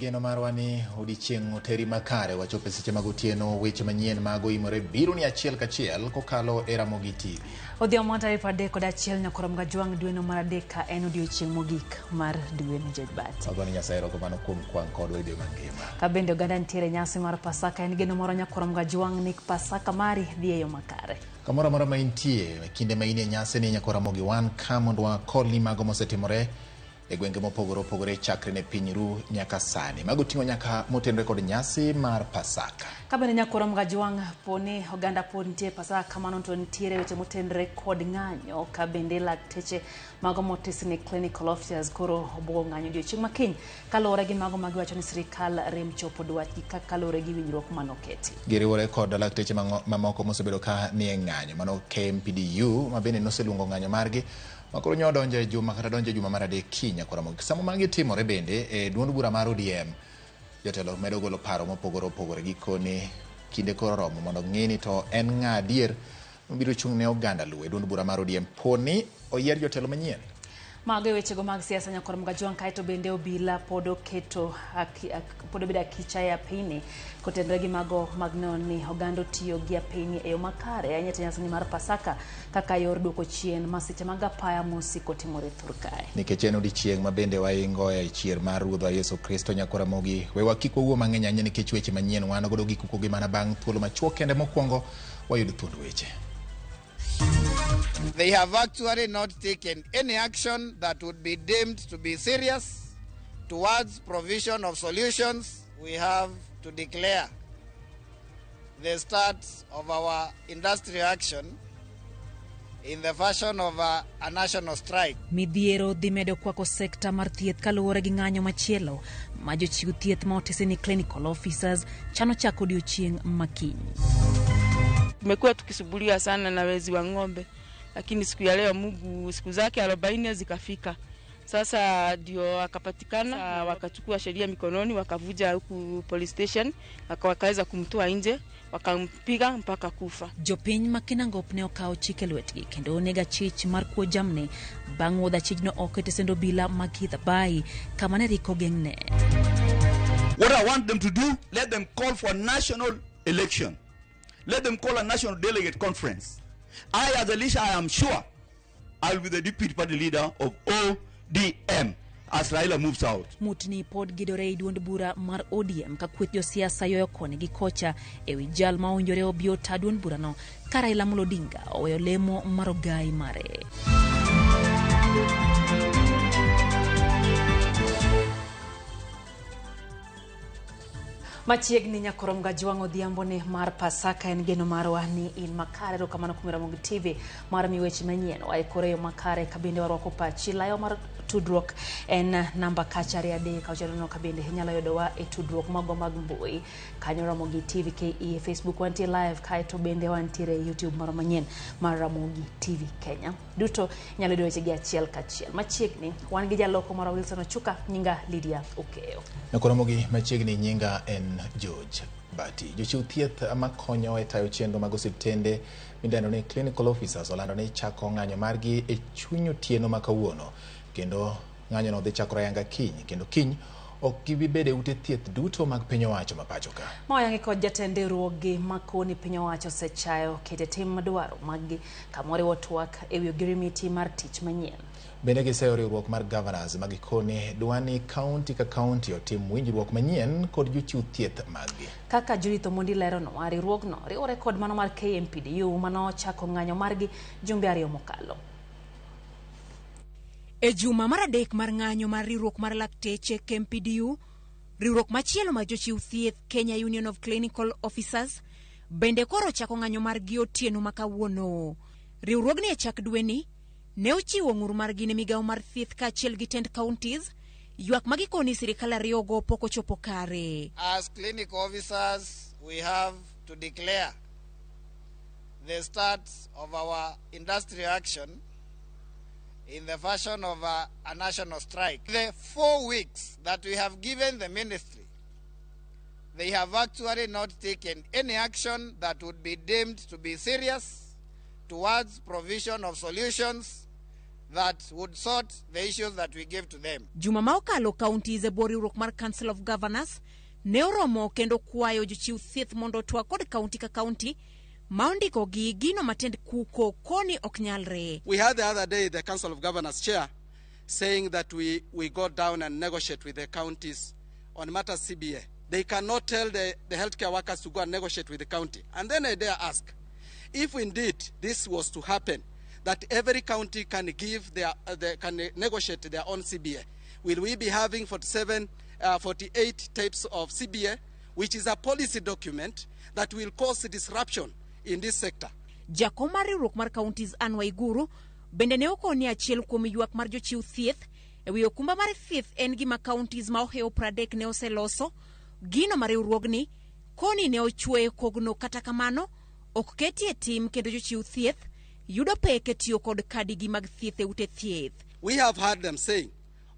geno marwa ni odiechieng' oteri makare. Wachopo e seche mag otieno, weche manyien mag oimore biro ni achiel kachiel kokalo e Ramogi TV. Odhiambo mar tarik 31 nyaka rom gajwang' dweno mar adek ka en odiechieng' mogik mar dwe ni George Bat. Wagone Nyasaye erokamano kuom kwang' kodwa e dwe mangima. Ka bende oganda nitiere e nyasi mar Pasaka en geno moro nyaka rom gajwang' ni Pasaka mari dhi e yo makare. Kamoro amora ma intie, e kinde ma inie nyasi ni nyaka Ramogi wan ka mondo wakolni mago mosetimore e gwenge mopogore opogore chakre ne piny ru nyaka sani. Mago ting'o nyaka motenore kod nyasi mar Pasaka. Ka bende nyaka rom gajwang' po ni oganda pod nitie Pasaka kamano to nitiere weche motenore kod ng'anyo ka bende lakteche mago motis ni clinical officers koro obuogo ng'anyo odiochieng' makiny kaluwore gi mago ma giwacho ni sirikal rem chopo dwachgi ka kaluwore gi winjruok manoketi. Giriwore kod lakteche mamoko mosebedo ka nie ng'anyo mano KMPDU ma bende noseluongo ng'anyo margi ma koro nyo donjo e juma kata donjo e juma mar adek kiny nyaka Ramogi. Sama magi timore bende e duond bura mar ODM jotelo medo golo paro mopogore opogore gikone kinde koro oromo mondo ng'i ni to en ng'a adier mabiro chung' ne oganda Luo e duond bura mar ODM po ni oyier jotelo manyien. Mago e wechego mag siasa nyakor Mgajwang' kaeto bende obila pod oketo pod obedo akicha e apini kotenore gi mago mag neno ni oganda otiyo gi apini e yo makare ahinya to nyasani mar Pasaka kaka yor duoko chien masiche mag apaya mosiko timore thur kae. Nikech en odiechieng' ma bende waingo e chier mar Ruodhwa Yesu Kristo nyakor Ramogi, wewa kik wawuo mang'eny ahinya nikech weche manyien wan godo gi kukogi mana bang' thuolo machuok kende mokwongo wayud thuond weche. They have actually not taken any action that would be deemed to be serious towards provision of solutions. We have to declare the start of our industrial action in the fashion of a national strike. Midhiero dhi medo kwako sekta mar thieth kaluwore gi ng'anyo machielo ma jochiw thieth ma otisi ni clinical officers chano chako odiochieng' makiny. Tumekuwa tukisumbuliwa sana na wezi wa ng'ombe, lakini siku ya leo Mungu siku zake 40 zikafika. Sasa ndio akapatikana, wakachukua sheria mikononi, wakavuja huku police station, wakaweza kumtoa nje, wakampiga mpaka kufa. Jopiny ma Kinangop ne okawo chik e lwetgi kendo onego achich mar kuo jamni bang' wuodh achijno oko e tesend obila ma Githabai kama ne rik ogeng'ne. What I want them to do, let them call for a national election. Let them call a national delegate conference. I, as Elisha, I am sure I will be the deputy party leader of ODM as Raila moves out. Mutni pod gidore e duond bura mar ODM ka kweth josiasa yoyo koni gi kocha e wi jal ma owinjore obi ota duond burano ka Raila Amolo Odinga oweyo lemo mar ogai mare. Machiegni nyakorom Gajwang' odhiambo ni mar Pasaka en geno marwa ni in makare. Erokamano kuom Ramogi TV mar mi weche manyien waikore yo makare ka bende warwako pachi. Layo mar tudruok en namba kacha 2 3 6 ka bende inyalo yudowa e tudruok magwa mag mbui kanyo Ramogi TV KE, Facebook wantie live kaeto bende wantiere e YouTube moro manyien mar Ramogi TV Kenya. Duto inyalo yudo wechegi achiel kachiel. Machiegni wan gi jaloko moro Wilson Ochuka, nyinga Lydia Okeyo. Nakoromogi machiegni nyinga en George Bati. Jochiw thieth makonyo e tayo chenro mag osiptende midendo ni clinical officers olando ni chako ng'anyo margi e chuny otieno ma kawuono kendo ng'anyono dhi chakore ayanga kiny kendo kiny ok gibi bedo e ute thieth duto mag piny owacho ma pacho ka. Ma oyangi kod jatend riwruoggi makoni piny owacho osechayo keto e tim madwaro maggi kama oriwo twak e wi ogirimiti mar tich manyien. Bende giseyo riwruok mar governors ma gikone dwa ni kaunti ka kaunti otim winjruok manyien kod jochiw thieth maggi. Kaka Judith Omondi leronwa, riwruogno riwore kod mano mar KMPDU manochako ng'anyo margi jumbe 2 mokalo. E juma mar adek mar ng'anyo mar riwruok mar lakteche KMPDU, riwruok machielo mar jochiw thieth Kenya Union of Clinical Officers bende koro chako ng'anyo margi otieno ma kawuono. Riwruogni e chak dweni ne ochiwo ng'ur margi ne migawo mar thieth kaachiel gi tend counties, ywak ma gikoni sirikal ariyogo pok ochopo kare. As clinical officers, we have to declare the start of our industrial action in the fashion of a national strike. The 4 weeks that we have given the ministry, they have actually not taken any action that would be deemed to be serious towards provision of solutions. that would sort the issues that we give to them. Juma ma okalo counties e bwo riwruok mar Council of Governors ne oromo kendo kwayo jochiw thieth mondo otwak kod kaunti ka kaunti ma ondiko gi gino matend kuko koni ok nyalre. We had the other day the Council of Governors chair saying that we go down and negotiate with the counties on matters CBA. They cannot tell the healthcare workers to go and negotiate with the county. And then I dare ask, if indeed this was to happen, that every county can give their, can negotiate their own CBA, will we be having 48 types of CBA, which is a policy document that will cause disruption in this sector? Jakom mar riwruok mar counties Anne Waiguru bende ne okoni achiel kuom ywak mar jochiw thieth ewi okumba mar thieth en gima counties ma ohewo 30 ne oseloso. Gino mar riwruogni koni ne ochwe kogno, kata kamano ok ketie tim kendo jochiw thieth yudo pek e tiyo kod kadigi mag thieth e ute thieth. We have heard them saying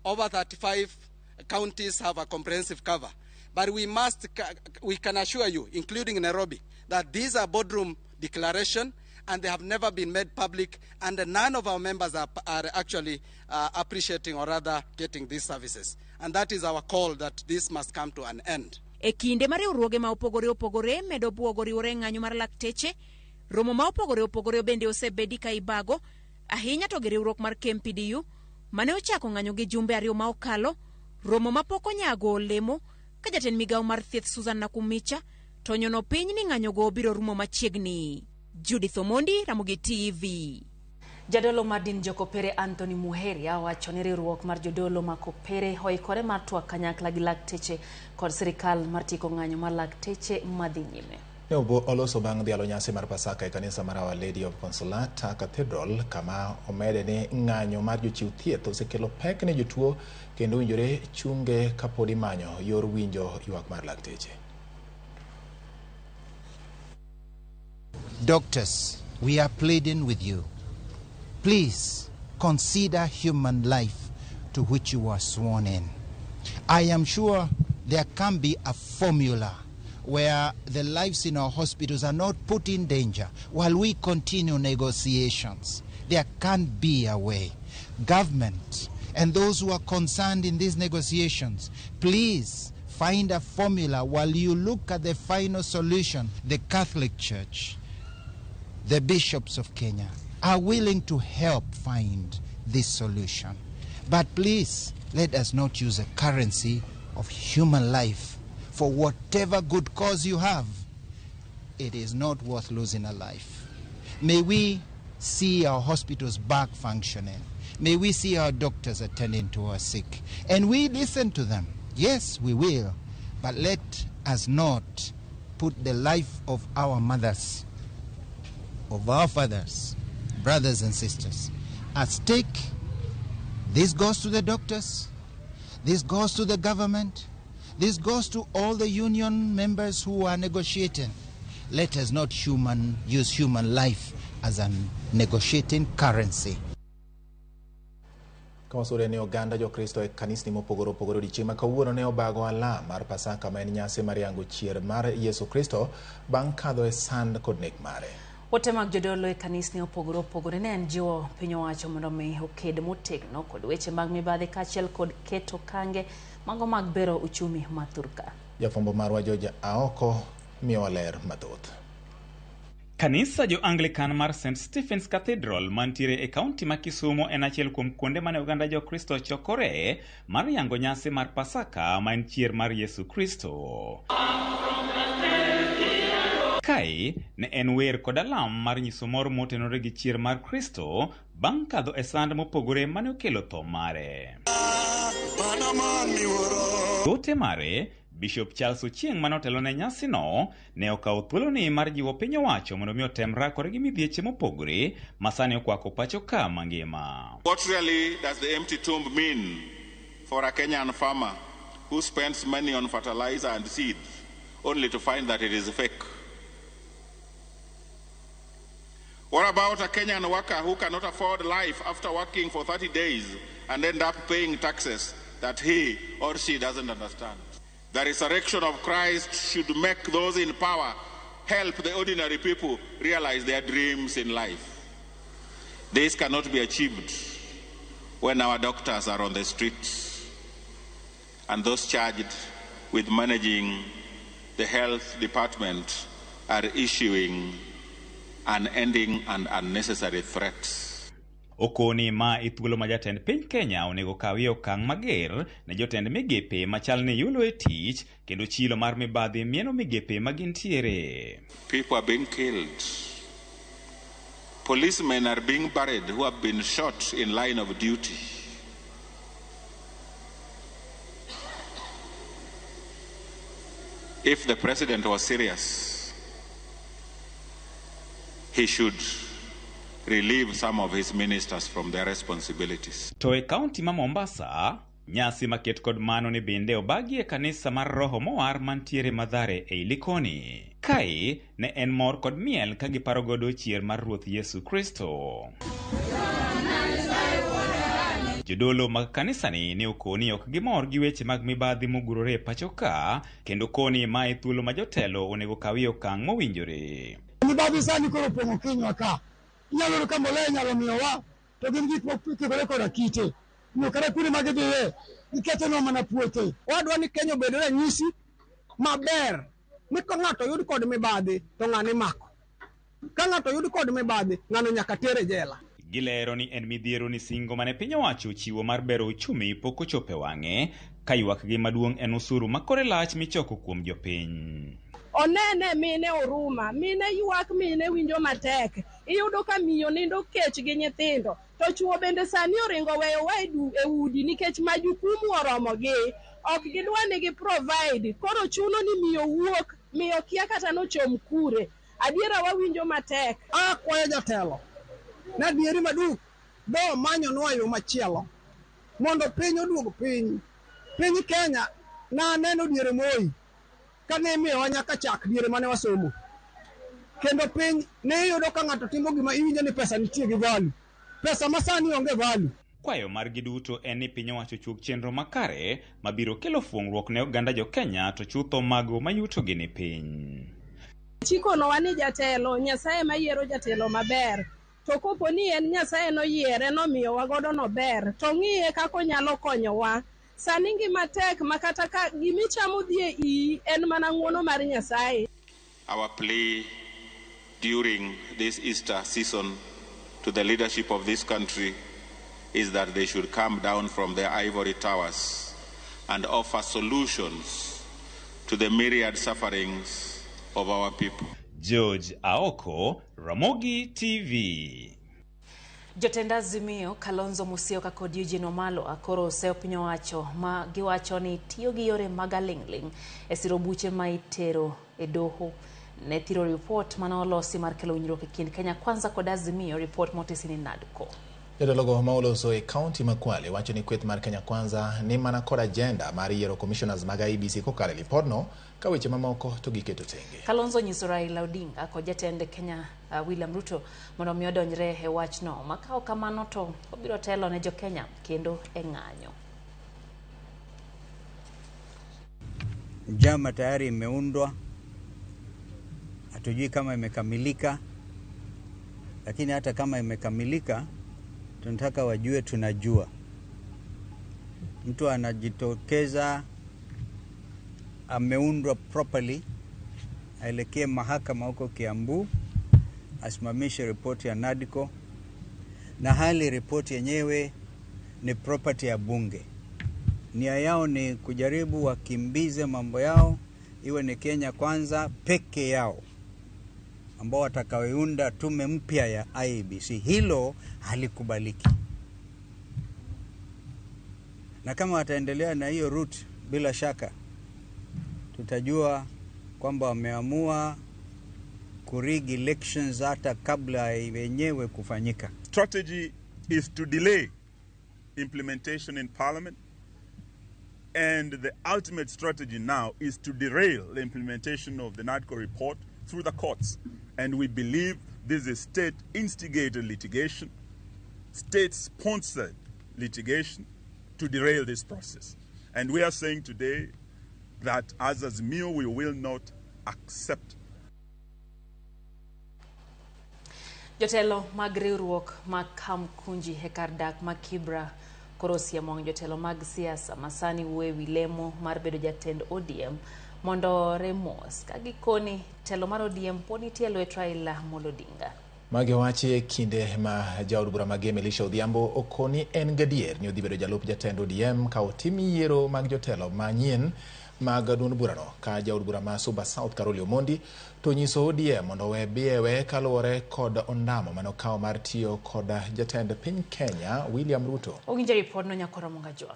over 35 counties have a comprehensive cover, but we can assure you, including Nairobi, that these are boardroom declaration and they have never been made public, and none of our members are actually appreciating or rather getting these services. And that is our call, that this must come to an end. E kinde mar riwruoge ma opogore opogore medo buogo riwore ng'anyo mar lakteche, romo ma opogore opogore bende osebedi ka ibago, ahinya to gi riwruok mar KMPDU mane ochako ng'anyo gi jumbe ariyo ma okalo, romo ma pok onyago olemo ka jatend migawo mar thieth Susan Nakumicha to nyono piny ni ng'anyogo biro rumo machiegni. Judith Omondi, Ramogi TV. Jadolo mar din Jokopere Anthony Muheria wacho ni riwruok mar jodolo ma Kopere oikore mar twak kanyakla gi lakteche kod sirikal mar tieko ng'anyo mar lakteche madhi nyime. Ne oloso bang' dhialo nyasi mar Pasaka e kanisa mar Our Lady of Consolata Cathedral, kama omede ni ng'anyo mar jochiw thieth osekelo pek ne jotuo kendo winjore chunge kapod imanyo yor winjo ywak mar lakteche. Doctors, we are pleading with you. Please consider human life to which you are sworn in. I am sure there can be a formula where the lives in our hospitals are not put in danger while we continue negotiations. There can be a way. Government and those who are concerned in these negotiations, please find a formula while you look at the final solution. The Catholic Church, the bishops of Kenya, are willing to help find this solution. But please, let us not use a currency of human life. For whatever good cause you have, it is not worth losing a life. May we see our hospitals back functioning. May we see our doctors attending to our sick. And we listen to them. Yes, we will. But let us not put the life of our mothers, of our fathers, brothers and sisters at stake. This goes to the doctors. This goes to the government. This goes to all the union members who are negotiating. Let us not use human life as a negotiating currency. Kawasore ne oganda Jokristo e kanisni mopogore opogore odiechieng' ma kawuono ne obago alam mar Pasaka ma en nyasi mar yango chier mar Yesu Kristo bang' kadho e sand kod nek mare. Ote mag jodolo e kanisni opogore opogore ne en jiwo piny owacho mondo mi oked motegno kod weche mag mibadhi kaachiel kod keto kange mago mag bero uchumi ma thurka. Jafwambo marwa George Aoko miyowa ler mathoth. Kanisa jo-Anglican mar St. Stephen's Cathedral mantiere e kaunti ma Kisumu en achiel kuom kuonde mane oganda Jokristo chokore mar yango nyasi mar Pasaka ma en chier mar Yesu Kristo. Kae ne en wer kod alam mar nyiso mor motenore gi chier mar Kristo bang' kadho e sand mopogore mane okelo tho mare. Ote mare, Bishop Charles Ochieng' mane otelo ne nyasino ne okawo thuoloni mar jiwo piny owacho mondo mi otem rakore gi midhieche mopogore ma sani okwako pacho ka mangima. What really does the empty tomb mean for a Kenyan farmer who spends money on fertilizer and seeds only to find that it is fake? What about a Kenyan worker who cannot afford life after working for 30 days and end up paying taxes that he or she doesn't understand? The resurrection of Christ should make those in power help the ordinary people realize their dreams in life. This cannot be achieved When our doctors are on the streets and those charged with managing the health department are issuing unending and unnecessary threats. Okoni ma ithuolo ma jatend piny Kenya onego kawie okang' mager ne jotend migepe machal ni yulo e tich kendo chilo mar mibadhi mieno migepe ma gintiere. People are being killed. Policemen are being buried who have been shot in line of duty. If the president was serious, he should relieve some of his ministers from their responsibilities. To e kaunti ma Mombasa, nyasi maket kod mano ni bende obagi e kanisa mar Roho Mowar mantiere Mathare ei Likoni. Kae ne en mor kod miel ka giparo godo chier mar Ruoth Yesu Kristo. Jodolo mag kanisani ne okoni ok gimor gi weche mag mibadhi mogurore e pacho ka, kendo koni ma e thuolo ma jotelo onego kawie okang' mowinjore. Mibadhi sani koro opong'o kinywa ka. Inyalo yudo ka mbolea inyalo miyowa, to gin gik mokikore koda kite. Omiyo kata kuonde ma gidhiye, gikethonwa mana puothe. Wadwa ni Kenya obed ranyisi maber ni ka ng'ato oyud kod mibadhi to ng'ano imako. Ka ng'ato oyud kod mibadhi, ng'ano nyaka ter e jela. Gilero ni en midhiero ni singo mane piny owacho ochiwo mar bero uchumi pok ochopo e wang'e, ka ywakgi maduong' en osuru ma kore lach michoko kuom jopiny. Onene mine oruma, mine ywak, mine winjo matek. Iyudo ka miyo nindo kech gi nyithindo, to chuo bende sani oringo weyowa e udi nikech majukumu oromogi. Ok gidwa ni gi provide, koro chuno ni miyo wuok, miyo kia kata nochom kure. Adiera wawinjo matek. Akwayo jatelo na adieri maduong' do manyonwa yo machielo mondo piny oduog piny. Piny Kenya naneno diere Moi kane imiyowa nyaka chak diere mane wasomo. Kendo piny ne iyudo ka ng'ato timo gima iwinjo ni pesa nitie gi value. Pesa ma sani onge value. Kwayo margi duto en ni piny owacho ochuog chenro makare mabiro kelo fuong'ruok ne oganda jo Kenya to chutho mago mayutogi ni piny. Chikonowa ni jatelo, Nyasaye mayiero jatelo maber. To kopo ni en Nyasaye noyiere nomiyowa godo nober, to ng'iye kaka onyalo konyowa. Sani ngima tek ma kata ka gimichamo dhi e iyi en mana ng'uono mar Nyasaye. Our plea during this Easter season to the leadership of this country is that they should come down from their ivory towers and offer solutions to the myriad sufferings of our people. George Aoko, Ramogi TV. Jotend Azimio Kalonzo Musyoka kod Eugene Wamalwa koro oseyo piny owacho ma giwacho ni tiyo gi yore mag aling'ling' e siro buche ma itero e doho ne thiro ripot mane olosi mar kelo winjruok e kind Kenya Kwanza kod Azimio, ripot motisi ni NADCO. Jodologo ma oloso e kaunti ma Kwale wacho ni kweth mar Kenya Kwanza ni mana kod agenda mar yiero commissioners mag IEBC kokalo e lipodno ka weche mamoko to giketo tenge. Kalonzo onyiso Raila Odinga kod jatend Kenya William Ruto mondo mi odonjre e wachno. Ma ka ok kamano to obiro telo ne jo-Kenya kendo e ng'anyo. Njama tayari imeundwa, hatujui kama imekamilika, lakini hata kama imekamilika tunataka wajue tunajua. Mtu anajitokeza ameundwa properly, aelekee mahakama huko Kiambu, asimamishe ripoti ya NADCO, na hali ripoti yenyewe ni property ya bunge. Nia yao ni kujaribu wakimbize mambo yao, iwe ni Kenya Kwanza peke yao ambao watakaoiunda tume mpya ya IEBC. Hilo halikubaliki. Na kama wataendelea na hiyo route, bila shaka tutajua kwamba wameamua kurig elections hata kabla wenyewe kufanyika. Strategy is to delay implementation in parliament, and the ultimate strategy now is to derail the implementation of the NADCO report through the courts. And we believe this is state-instigated litigation, state-sponsored litigation to derail this process. And we are saying today that as Azimio, we will not accept. Jotelo mag riwruok mag Kamkunji e kar dak ma Kibra koro osiemo wang' jotelo mag siasa ma sani wuoyo ewi lemo mar bedo jatend ODM mondo ore mos ka gikoni telo mar ODM pod nitie e lwet Raila Amolo Odinga. Magi owachi e kinde ma jaod bura ma Gem Elisha Odhiambo okoni en gadier ni odhi bedo jalup jatend ODM ka otim yiero mag jotelo manyien mag duond burano ka jaod bura ma Suba South Caroli Omondi to onyiso ODM mondo owe biewe kaluwore kod ondamo mane okawo mar tiyo kod jatend piny Kenya William Ruto. Owinjo ripodno Nyakoro Mongajwa.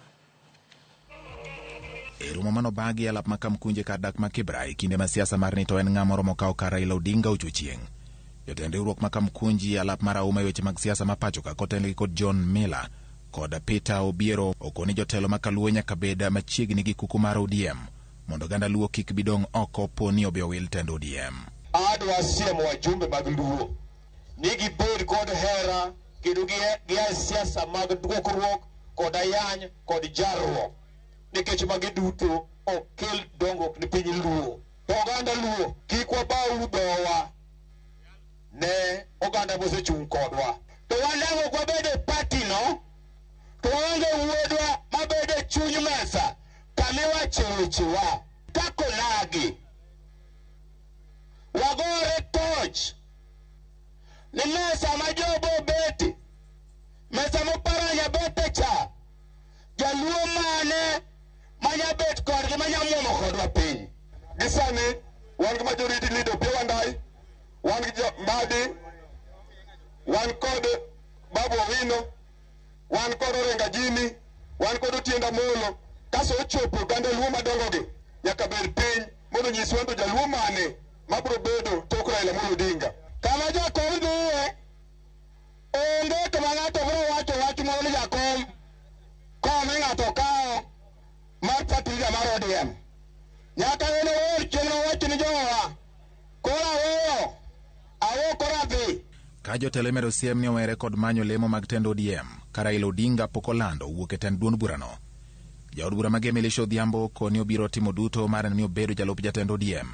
E romo mane obagi e alap ma Kamkunji kar dak ma Kibra e kinde ma siasa mar ni to en ng'a moromo kawo kar Raila Odinga ocho chieng'. Jotend riwruok ma Kamkunji e alap mar auma e weche mag siasa ma pacho ka kotelnegi kod John Miller kod Peter Obiero okoni jotelo ma kaluo nyaka bed machiegni gi kuku mar ODM mondo oganda Luo kik bi dong' oko po ni obi owil tend ODM. Adwa siemo wajumbe mag Luo ni gibed kod hera kendo gia e siasa mag dwokruok kod ayany kod jarruok, nikech magi duto ok kel dongruok ni piny Luo. To oganda Luo, kik wabauru dhowa ne oganda mosechung' kodwa. To wan dang' ok wabed e party no, to waonge wuodwa mabedo e chuny mesa kamiwache wechewa kaka onagi. Wagore toch ni mesa ma jobo obete, mesa moparanya bete cha, jaluo mane manyabet kodgi manyamuomo kodwa piny. Gi sani wan gi majority leader Opiyo Wandayi, wan gi Mbadi, wan kod Babu Owino, wan kod Orenga Jimmy, wan kod Otiende Amolo. Kaso ochopo oganda Luo madongo gi nyaka bed piny mondo onyiswa to jaluo mane mabiro bedo tok Raila Amolo Odinga. Kama jakom dhiye, onge kama ng'ato biro wacho wach moro ni jakom komi ng'ato kawo mar party leader mar ODM. Nyaka en owuon chieng' nowach ni jowa, koro aweyo, awo koro adhi. Ka jotelo imedo siem ni owere kod manyo lemo mag tend ODM, ka Raila Odinga pok olando wuok e tend duond burano. Jaod bura ma Gem Elisha Odhiambo koni obiro timo duto mar neno ni obedo jalup jatend ODM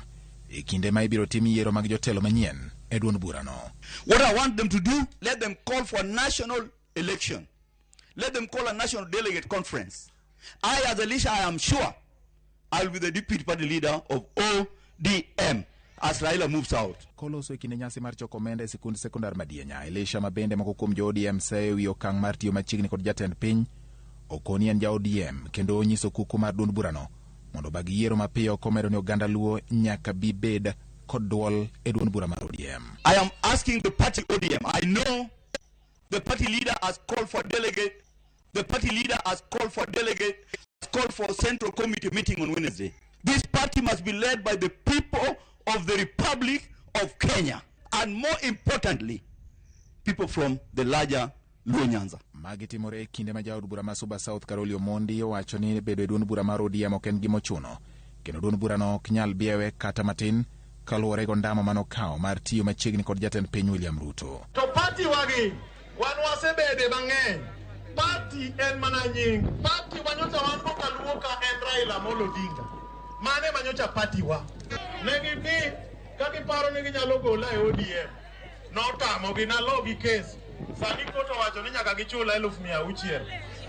e kinde ma ibiro tim yiero mag jotelo manyien e duond burano. What I want them to do, let them call for a national election. Let them call a national delegate conference. I, as Elisha, I am sure I will be the deputy party leader of ODM as Raila moves out. Koloso e kinde nyasi mar choko omenda e sikund sekondar Madienya, Elisha ma bende moko kuom jo ODM seyo wi okang' mar tiyo machiegni kod jatend piny, okoni en ja ODM kendo onyiso kuku mar duond burano mondo obag yiero mapiyo komedo ni oganda Luo nyaka bi bed kod duol e duond bura mar ODM. I am asking the party ODM. I know the party leader has called for delegate. The party leader has called for delegate, has called for central committee meeting on Wednesday. This party must be led by the people of the Republic of Kenya, and more importantly, people from the larger Luo Nyanza. Magi timore e kinde ma jaod bura ma Suba South Caroli Omondi owacho ni bedo e duond bura mar ODM ok en gima ochuno, kendo duond burano ok nyal biewe kata matin kaluwore gi ondamo mane okawo mar tiyo machiegni kod jatend piny William Ruto. To party wagi wan wasebede mang'eny. Party en mana nying. Party manyocha wan go kaluo ka en Raila Amolo Odinga. Mane manyocha party wa. Ne gidhi ka giparo ni ginyalo gola e ODM. Notamogi nalogi kes. Sani kot owacho ni nyaka gichula 600,000.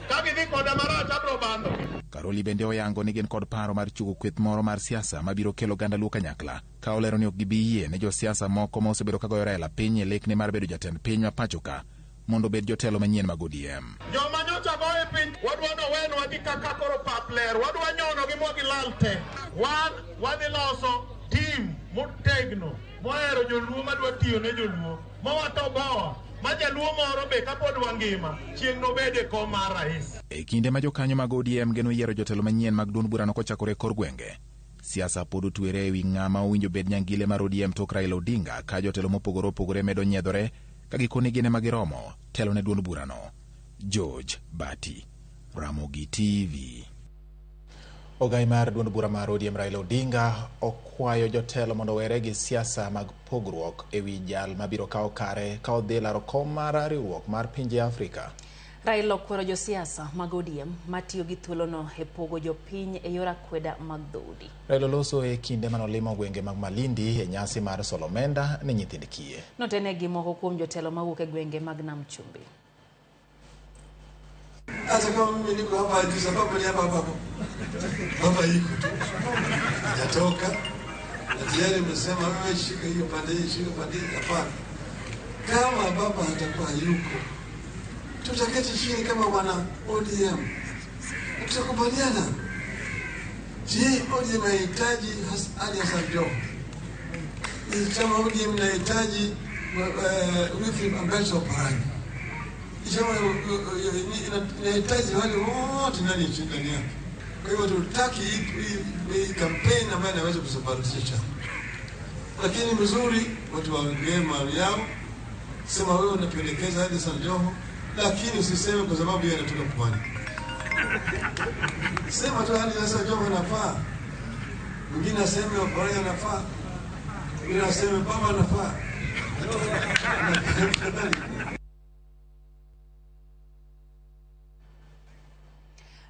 Ka gidhi koda marach abro bandhogi. Karoli bende oyango ni gin kod paro mar chugo kweth moro mar siasa mabiro kelo oganda Luo kanyakla, ka olero ni ok gibi yie ne josiasa moko ma osebedo ka goyo Raila piny e lekne mar bedo jatend piny ma pacho ka mondo obed jotelo manyien mag ODM. Joma nyocha goye piny, wadwa nowenwa gi kaka koro pap ler, wadwa nyonogi mwa gilal te. Wan wadhi loso tim motegno mohero joluo madwa tiyo ne joluo, mowatoboa ma jaluo moro be kapod wangima chieng' nobed e kom mar rais. E kinde ma jokanyo mag ODM geno yiero jotelo manyien mag duond burano kochakore e kor gwenge, siasa pod otwere ewi ng'ama owinjo bed nyangile mar ODM tok Raila Odinga ka jotelo mopogore opogore medo nyiedhore ka gikoni gin ema giromo telo ne duond burano. George Bati, Ramogi TV. Ogai mar duond bura mar ODM Raila Odinga okwayo jotelo mondo owere gi siasa mag pogruok ewi jal mabiro kawo kare ka odhi laro kom mar riwruok mar pinje Afrika. Raila okwero josiasa mag ODM matiyo gi thuolono e pogo jopiny e yor akweda mag dhoudi. Raila oloso e kinde manolimo gwenge mag Malindi e nyasi mar solo omenda ne nyithind kiye. Notene gi moko kuom jotelo mawuok e gwenge mag Nam Chumbi. Hata kama mimi niko hapa juu, sababu ni hapa hapa baba iko tu hajatoka, na tayari mmesema wewe shika hiyo pande hii, shika pande hii. Hapana, kama baba atakuwa hayuko, tutaketi chini kama wana ODM na tutakubaliana. Je, ODM inahitaji Ali Hassan Joho? Chama ODM inahitaji Wycliffe Ambetsa Oparanya? Chama inahitaji wale wote ndani yake. Kwa hivyo tutaki hii kampeni ambayo inaweza kusambaratisha chama, lakini mzuri watu waongee maoni yao. Sema wewe unapendekeza Ali Hassan Joho, lakini usiseme kwa sababu yeye anatoka pwani. Sema tu Ali Hassan Joho anafaa, mwingine aseme Oparanya anafaa, mwingine aseme baba anafaa.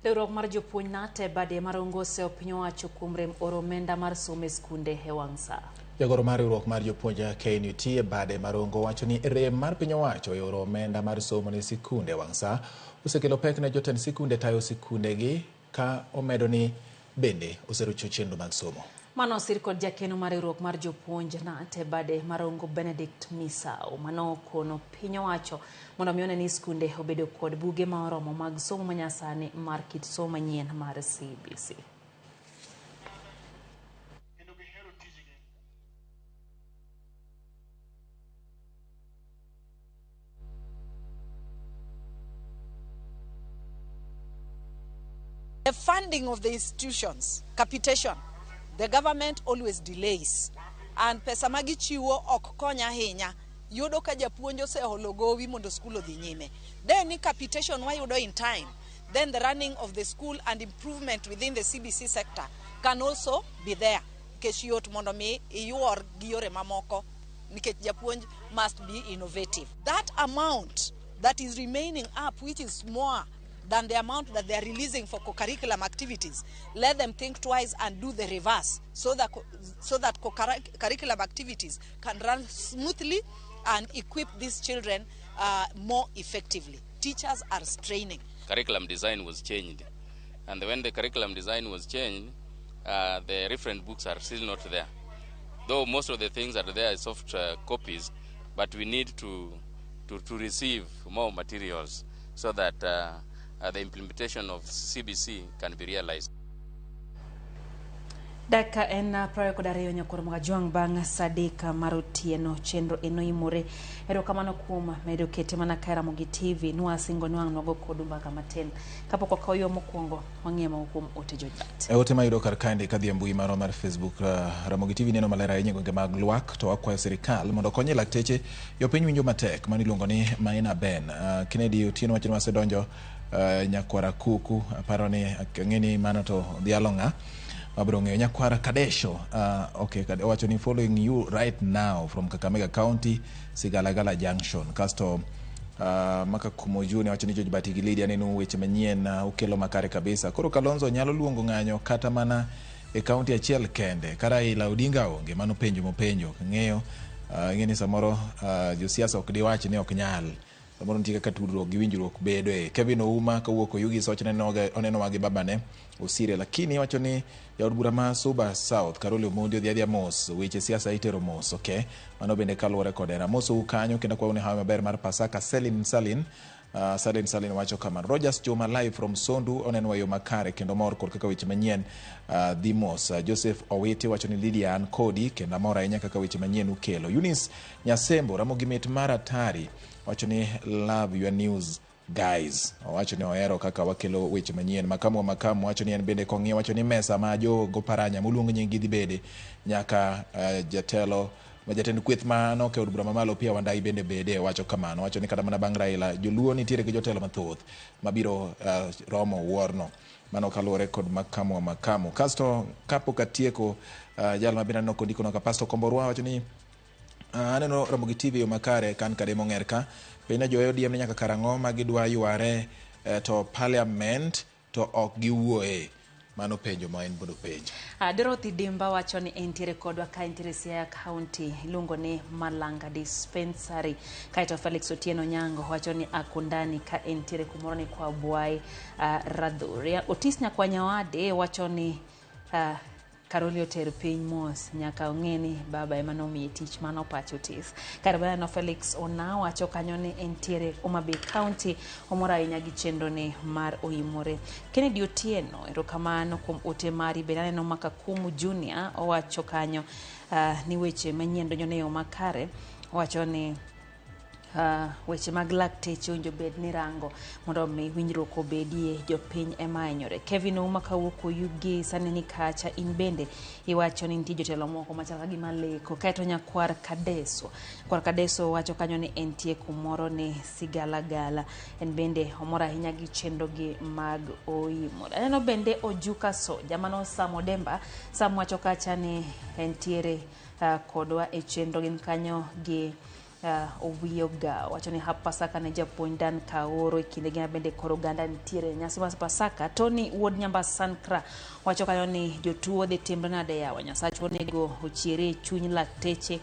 Riwruok mar jopuonj NAT e bade mar ongoso piny owacho kuom rem oro omenda mar somo e skunde e wang' sa. Jagoro mar riwruok mar jopuonj KNUT e bade mar Rongo wacho ni rem mar piny owacho e oro omenda mar somo ne sikunde e wang' sa osekelo pek ne jotend sikunde tayo sikundegi, ka omedo ni bende oserocho chenro mag somo. Mano osir kod jakeno mar riwruok mar jopuonj NAT e bade mar Rongo Benedict Misau mano okono piny owacho mondo mi one ni skunde obedo kod buge ma oromo mag somo manyasani mar kit somo manyien mar CBC. The funding of the institutions, capitation, the government always delays. And pesa magichiwo ok kony ahinya. Yudo ka japuonj oseholo gowi mondo skul odhi nyime. Then ni capitation wayudo in time, then the running of the school and improvement within the CBC sector can also be there. Nikech yot mondo mi iyuor gi yore mamoko, nikech japuonj must be innovative. That amount that is remaining up, which is more than the amount that they are releasing for co-curriculum activities, let them think twice and do the reverse so that co-curriculum activities can run smoothly and equip these children more effectively. Teachers are straining. Curriculum design was changed, and when the curriculum design was changed, the reference books are still not there. Though most of the things are there as soft copies, but we need to receive more materials so that the implementation of CBC can be realized. Dakika en 22 nyakoro magajwang' bang' sa 3 mar otieno chenro eno imore. Erokamano kuom medo kete mana ka Ramogi TV nwasingo nwang' nogo kod mbaka matin. Kapok wakawo yo mokwongo wang'iyo moko kuom ote jobat. E ote mayudo kar kaendi kadhi e mbui marwa mar Facebook, Ramogi TV neno maler ahinya e gwenge mag Lwak, to wakwayo sirikal mondo okonye lakteche jopiny winjo matek mano iluongo ni Maina Ben. Kennedy Otieno wacho ni wasedonjo nyakwara kuku, aparo ni ang'e ni mano to dhialo ng'a wabiro ng'eyo. Nyakwara Kadesho, okay, owacho ni following you right now from Kakamega County, Sigalagala Junction. Kasto maka Kumojuni wacho ni George Bati gi Lydia neno weche manyien ukelo makare kabisa. Koro Kalonzo nyalo luongo ng'anyo kata mana e kaunti achiel kende. Ka Raila Odinga onge, mano penjo mopenjo. Ng'eyo ing'e ni samoro josiasa ok diwach ni ok nyal. Samoro nitie kaka tudruok gi winjruok bedoe. Kevin Ouma kawuok Oyugis wacho ni onenowa gi babane Osire, lakini wacho ni jaod bura ma Suba South Karoli Omondi odhi adhiya mos, weche siasa itero mos. Okay, mano bende kaluwore kod hera. Mosou kanyo kendo akwayou ni hawi maber mar Pasaka. Selin Salin Salin Salin wacho kamano. Rogers Juma live from Sondu onenwa yo makare kendo mor kod kaka weche manyien dhi mos. Joseph Owiti wacho ni Lydia an kodi kendo amor ahinya kaka weche manyien ukelo. Eunice Nyasembo Ramogi mit mar atari wacho ni love your news guys. Owacho ni ohero kaka wakelo weche manyien. Makamu wa makamu wacho ni en bende kong'iyo wacho ni mesa ma jogo Paranya moluong nying gi dhi bede nyaka jatelo ma jatend kweth ma noke od bura mamalo Opiyo Wandayi bende bede wacho kamano. Wacho ni kata mana bang' Raila joluo nitiere gi jotelo mathoth mabiro romo wuorno. Mano kaluwore kod makamu wa makamu. Kasto kapok atieko jal ma bende aneno kondikono ka Pastor Komborwa wacho ni aneno Ramogi TV yo makare kan kade mong'er ka Penjo jo ODM ni nyaka karang'o ma gidwa yware to parliament to ok giwuoye. Mano penjo ma en bodo penjo. Dorothy Dimba wacho ni entiere kodwa ka entiere Siaya County iluongo ni Malanga Dispensary. Kaeto Felix Otieno Nyango wacho ni akundani ka entiere kumoro ni kwa Bwai Radhuria. Otis Nyakwanyawade wacho ni Karoli oter piny mos nyaka ong'e ni baba ema nomiye tich mano pach Otis. Kar banano Felix Ona wacho kanyo ni entiere Homa Bay County omor ahinya gi chenro ni mar oimore. Kennedy Otieno erokamano kuom ote mari bende aneno Makakumu Junior owacho kanyo ni weche manyien donjo ne yo makare owacho ni weche mag lakteche owinjo bed ni rango mondo mi winjruok obedie jopiny ema hinyore. Kevin Ouma kawuok Oyugi sani ni kacha in bende iwacho ni nitie jotelo moko machal ka gima leko. Kaeto nyakwar Kadeso. Kwar Kadeso wacho kanyo ni entie kumoro ni Sigalagala. En bende omor ahinya gi chenro gi mag oimore. Aneno bende Ojuka Soja mano Sam Odemba. Sam wacho kacha ni entiere kodwa e chenro gin kanyo gi Owiyo Ga wacho ni hap Pasaka ne japuonj Dan Kaoro e kinde gi bende koro oganda nitiere nyasi mar Pasaka. Tony Wuod Nyamba Sankra wacho kanyo ni jotuo dhi timre nade yawa Nyasachwa onego ochiere e chuny lakteche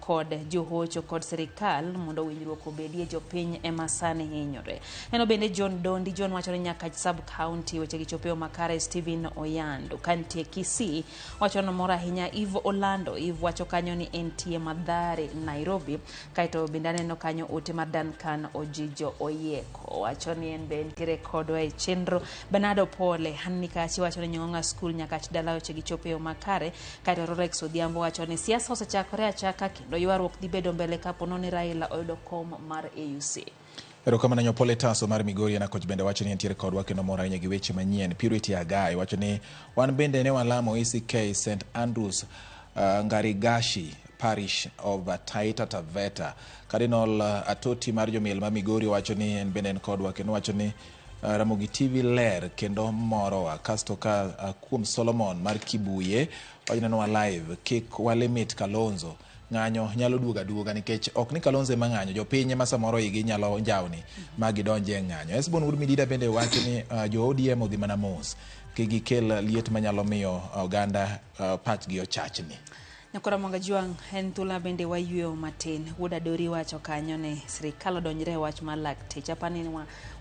kod johocho kod sirikal mondo winjruok obedie jopiny ema sani hinyore. Neno bende John Dondi John wacho ni Nyakach sub county weche gi chopo e yo makare. Stephen Oyando kantie Kisii wacho ni mor ahinya. Eve Olando Eve wacho kanyo ni entie Mathare Nairobi. Kaeto bende aneno kanyo ote mar Duncan Ojijo Oyieko wacho ni en be entiere kodwa e chenro. Bernardo Pole Hanni Kachi wacho ni Nyong'ong'a School Nyakach dala weche gi chopo e yo makare. Kaeto Rorex Odhiambo wacho ni siasa osechakore achaka kendo ywaruok dhi bedo mbele kapo ni Raila oyudo kom mar AUC. Erokamano Nyopole Taso mar Migori na koch bende wacho ni entiere kodwa kendo mor ahinya gi weche manyien. Purity Agai wacho ni wan bende ne walamo ACK St Andrews Ngarigashi Parish of Taita Taveta. Cardinal Atoti mar jomiel ma Migori wacho ni en bende en kodwa kendo wacho ni Ramogi TV ler kendo morowa. Kasto ka kuom Solomon mar Kibuye wacho ni live kik walimit Kalonzo. Ng'anyo nyalo duogo aduoga nikech ok ni Kalonzo ema ng'anyo, jopiny ema samoro igi nyalo njawni ma gidonje e ng'anyo. Esbon Wuod Midida bende wacho ni jo ODM odhi mana mos kik gikel liet manyalo miyo oganda pachgi ochachni. Nyakora Mwanga Jwang' en thuolo bende wayueyo matin. Wuod Adori wacho kanyo ni sirikal odonjre e wach mar lakteche. Apani ni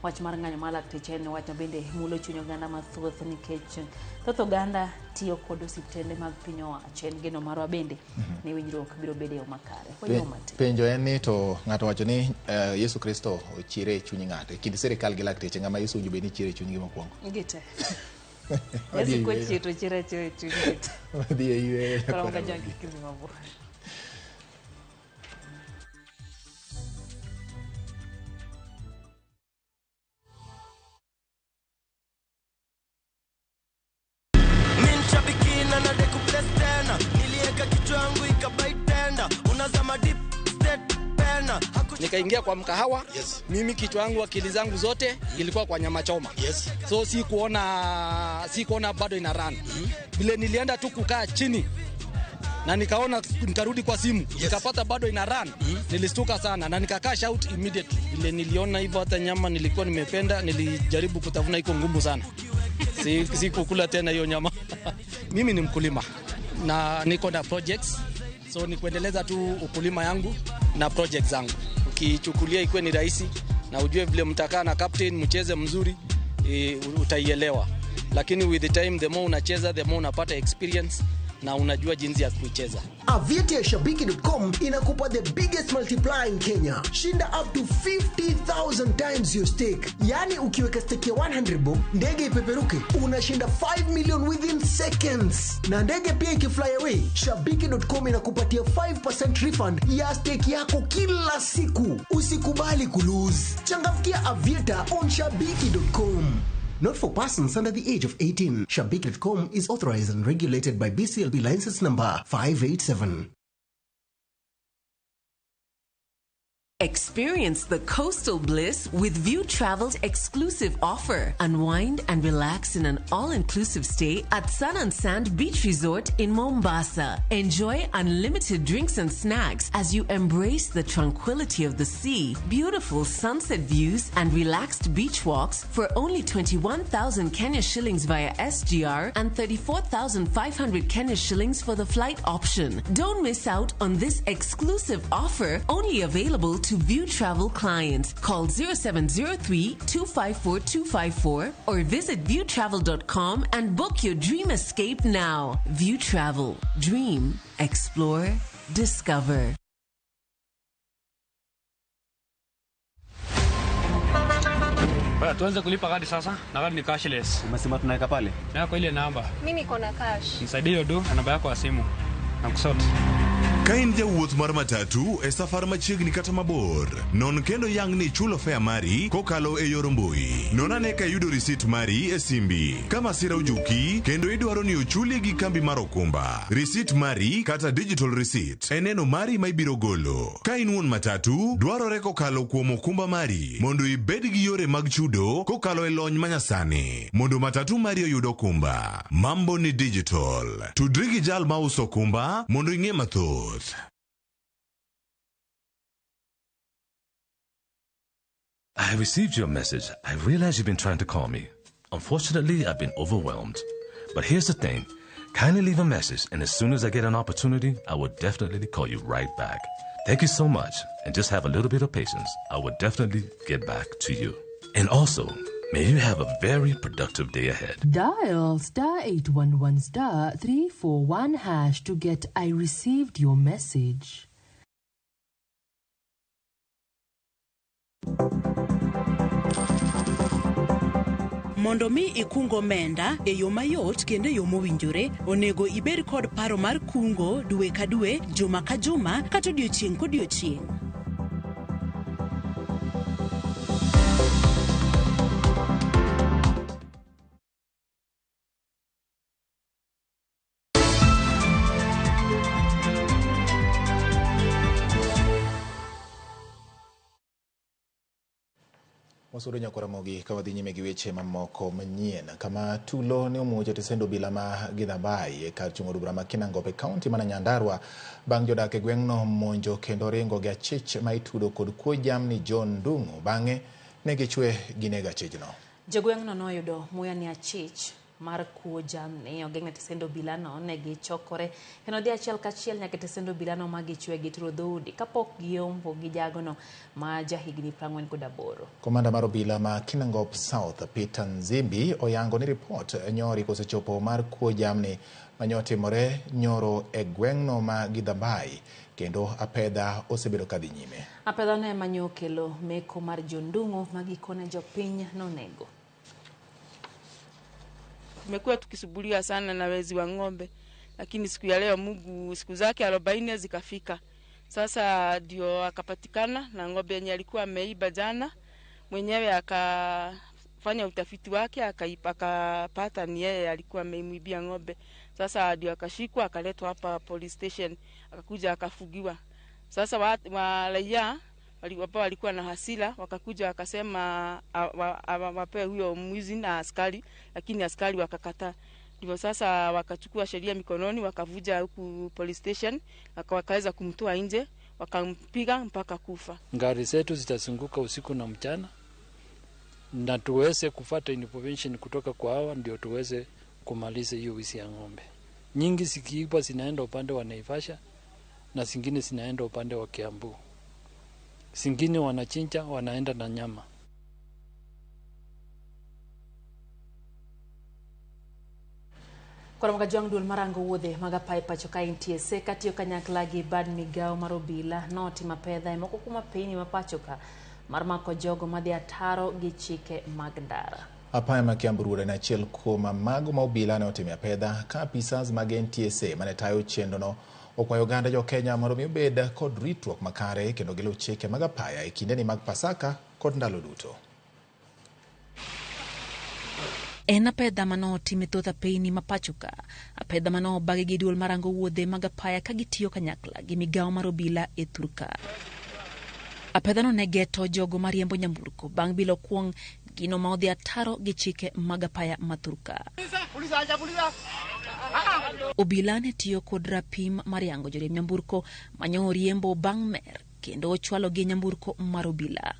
wach mar ng'anyo mar lakteche en wach ma bende mulo chuny oganda mathoth nikech thoth oganda tiyo kod osiptende mag piny owacho. En geno marwa bende ni winjruok biro bedo e yo makare. Wayueyo matin. Penjo en ni to ng'ato wacho ni Yesu Kristo ochiere e chuny ng'ato. E kind sirikal gi lakteche ng'ama Yesu owinjo bed ni chiere e chunygi mokwongo. Gite. Yesu kochier to chier achiera e chuny gite. Wadhi e yweyo. Koro Mwanga Jwang' kik idhi mabor. Nikaingia kwa mkahawa. Yes. Mimi kichwa yangu akili zangu zote ilikuwa kwa nyama choma. Yes. So sikuona bado ina run. Vile nilienda tu kukaa chini na nikaona nikarudi kwa simu. Yes. Nikapata bado ina run. Nilistuka sana na nika cash out immediately. Vile niliona hivyo hata nyama nilikuwa nimependa, nilijaribu kutafuna iko ngumu sana. Sikukula tena hiyo nyama. Mimi ni mkulima na niko na projects. So ni kuendeleza tu ukulima yangu na projects zangu. Ukichukulia ikuwe ni rahisi na ujue vile mtakaa na captain mcheze mzuri, utaielewa. Lakini with the time, the more unacheza, the more unapata experience na unajua jinsi ya kuicheza. Aviator ya Shabiki.com inakupa the biggest multiplier in Kenya. Shinda up to 50,000 times your stake. Yani ukiweka stake ya 100 bob, ndege ipeperuke, unashinda 5 million within seconds. Na ndege pia ikifly away, Shabiki.com inakupatia 5% refund ya stake yako kila siku. Usikubali kulose. Changamkia Aviator on Shabiki.com. Not for persons under the age of 18. Shabiki.com is authorized and regulated by BCLB license number 587. Experience the coastal bliss with View Travel's exclusive offer. Unwind and relax in an all-inclusive stay at Sun and Sand Beach Resort in Mombasa. Enjoy unlimited drinks and snacks as you embrace the tranquility of the sea, beautiful sunset views, and relaxed beach walks for only 21,000 Kenya shillings via SGR and 34,500 Kenya shillings for the flight option. Don't miss out on this exclusive offer, only available to View Travel clients. Call 0703 254 254 or visit viewtravel.com and book your dream escape now. View Travel. Dream, explore, discover. Baya, tuanze kulipa kadi sasa na kadi ni cashless. Umesema tunaweka pale? Na kwa ile namba. Mimi niko na cash. Nisaidie hiyo du na namba yako ya simu. Na kusort. Ka in jawuoth mar matatu e safar machiegni kata mabor, non kendo yang ni ichulo fare mari kokalo e yor mbui. Non ane ka iyudo risit mari e simbi. Ka masira ojuki kendo idwaro ni ochuli gi kambi mar okumba, risit mari kata digital receipt en neno mari ma ibiro golo. Ka in wuon matatu, dwarore kokalo kuom okumba mari mondo ibed gi yore mag chudo kokalo e lony manyasani mondo matatu mari oyud okumba. Mambo ni digital. Tudri gi jal mauso okumba mondo ing'e mathoth. I received your message. I realize you've been trying to call me. Unfortunately, I've been overwhelmed. But here's the thing. Kindly leave a message, and as soon as I get an opportunity, I will definitely call you right back. Thank you so much, and just have a little bit of patience. I will definitely get back to you. And also, may you have a very productive day ahead. Dial star 811 star 341 hash to get I received your message. Mondo mi ikung omenda e yo mayot kendo e yo mowinjore, onego ibed kod paro mar kungo dwe ka dwe, juma ka juma, kata odiochieng' kodiochieng'. Wasudo nyakora mogi ka wadhi nyime gi weche mamoko manyien kama tulo ne omuoch e tesend obila ma Githambai e kar chung' od bura ma Kinangop e kaunti mana Nyandarua bang' jodak e gweng'no monjo kendo ringo gi achich ma itudo kod kuo jamni John Ndung'u. Bang'e ne gichwe ginego achichno. Jogweng'no noyudo muya ni achich mar kuo jamni ogeng' e tesend obilano. Ne gichokore kendo dhi achiel kachiel nyaka e tesend obilano ma gichwe gituro dhoudi kapok giombo gi jagono ma jahigni 48. Komanda mar obila ma Kinangop South Peter Nzimbi oyango ni ripot nyori kosechopo mar kuo jamni manyotimore nyoro e gweng'no ma Githambai kendo apedha osebedo kadhi nyime. Apedha no ema nyo okelo meko mar John Ndung'u ma gikone jopiny nonego. Tumekuwa tukisubuliwa sana na wezi wa ng'ombe, lakini siku ya leo Mungu siku zake 40 zikafika. Sasa ndio akapatikana na ng'ombe yenye alikuwa ameiba jana. Mwenyewe akafanya utafiti wake akapata ni yeye alikuwa ameimuibia ng'ombe. Sasa ndio akashikwa akaletwa hapa police station, akakuja akafugiwa. Sasa wa raia walikuwa na hasira, wakakuja wakasema wapewe huyo mwizi na askari, lakini askari wakakataa. Ndivyo sasa wakachukua sheria mikononi, wakavuja huku police station, wakaweza kumtoa nje, wakampiga mpaka kufa. Gari zetu zitazunguka usiku na mchana, na tuweze kufuata information kutoka kwa hawa ndio tuweze kumaliza hiyo wizi ya ng'ombe. Nyingi zikiibwa zinaenda upande wa Naivasha na zingine zinaenda upande wa Kiambu. Zingine wanachinja wanaenda na nyama. Koro Kajwang' duol marango wuodhe mag apaya pacho ka NTSA katiyo kanyakla gi bad migao mar obila notimo apedha e moko kuom apeyni ma pacho ka mar mako jogo madhi ataro gi chike mag ndara. Apaya ma Kiambu Road en achiel kuom mago ma obila ne otime apedha ka apisas mag NTSA mane tayo chenrono okwayo oganda jo Kenya mondo mi obed kod ritruok makare kendo giluw chike mag apaya e kindeni mag Pasaka kod ndalo duto. En apedha mane otim e thoth apeyni ma pacho ka. Apedha mane obagi gi duol marango wuodhe mag apaya ka gitiyo kanyakla gi migao mar obila e thur ka. Apedhano ne geto jogo mariembo nyamburko bang' bilo kuong' gino ma odhi ataro gi chike mag apaya mathurka. Obila ne tiyo kod rapim mar yango joriemb nyamburko manyo riembo bang' mer kendo ochwalogi e nyamburko mar obila.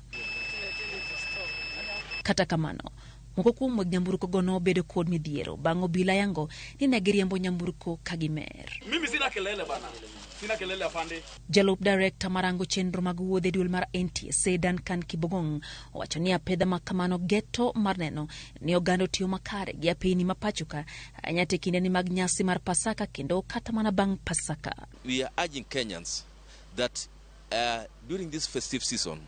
Kata kamano, moko kuom weg nyamburko go nobedo kod midhiero bang' obila yango ni ne giriembo nyamburko ka gimer. Mimi sina kelele bana. Sina kelele afande. Jalup direkta marango chenro mag wuodh e duol mar NTSA Duncan Kibogong owacho ni apedha ma kamano geto mar neno ni oganda otiyo makare gi apeyni ma pacho ka ahinya to e kindeni mag nyasi mar Pasaka kendo kata mana bang' Pasaka. We are urging Kenyans that during this festive season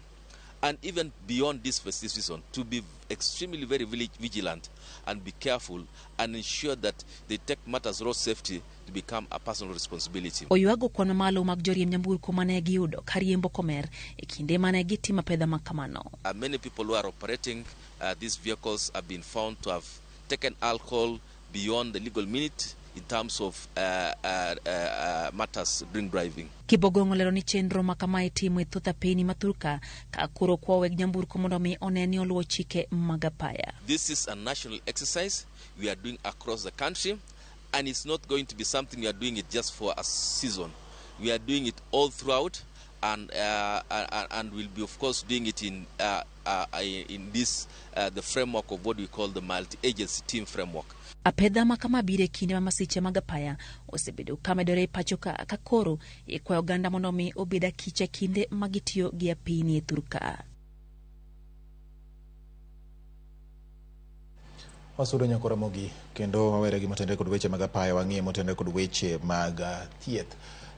and even beyond this festive season to be extremely very vigilant and be careful and ensure that they take matters road safety to become a personal responsibility. Oywago kwan mamalo mag joriemb nyamburko mane giyudo ka riembo komer e kinde mane gitimo apedha ma kamano. Many people who are operating these vehicles have been found to have taken alcohol beyond the legal minute in terms of matters drink driving. Kibogong olero ni chenro ma kama itimo e thoth apeyni ma thurka ka koro kwa weg nyamburko mondo mi one ni oluwo chike mag apaya. This is a national exercise we are doing across the country, and it's not going to be something we are doing it just for a season. We are doing it all throughout, and we'll be of course doing it in this the framework of what we call the multi-agency team framework. Apedha ma kama biro e kinde ma masiche mag apaya osebedo ka medore e pacho ka ka koro ikwayo oganda mondo mi obed akicha kinde ma gitiyo gi apeyni e thurka. Wasudo nyaka Ramogi kendo wawere gi motenore kod weche mag apaya, wang'iye motenore kod weche mag thieth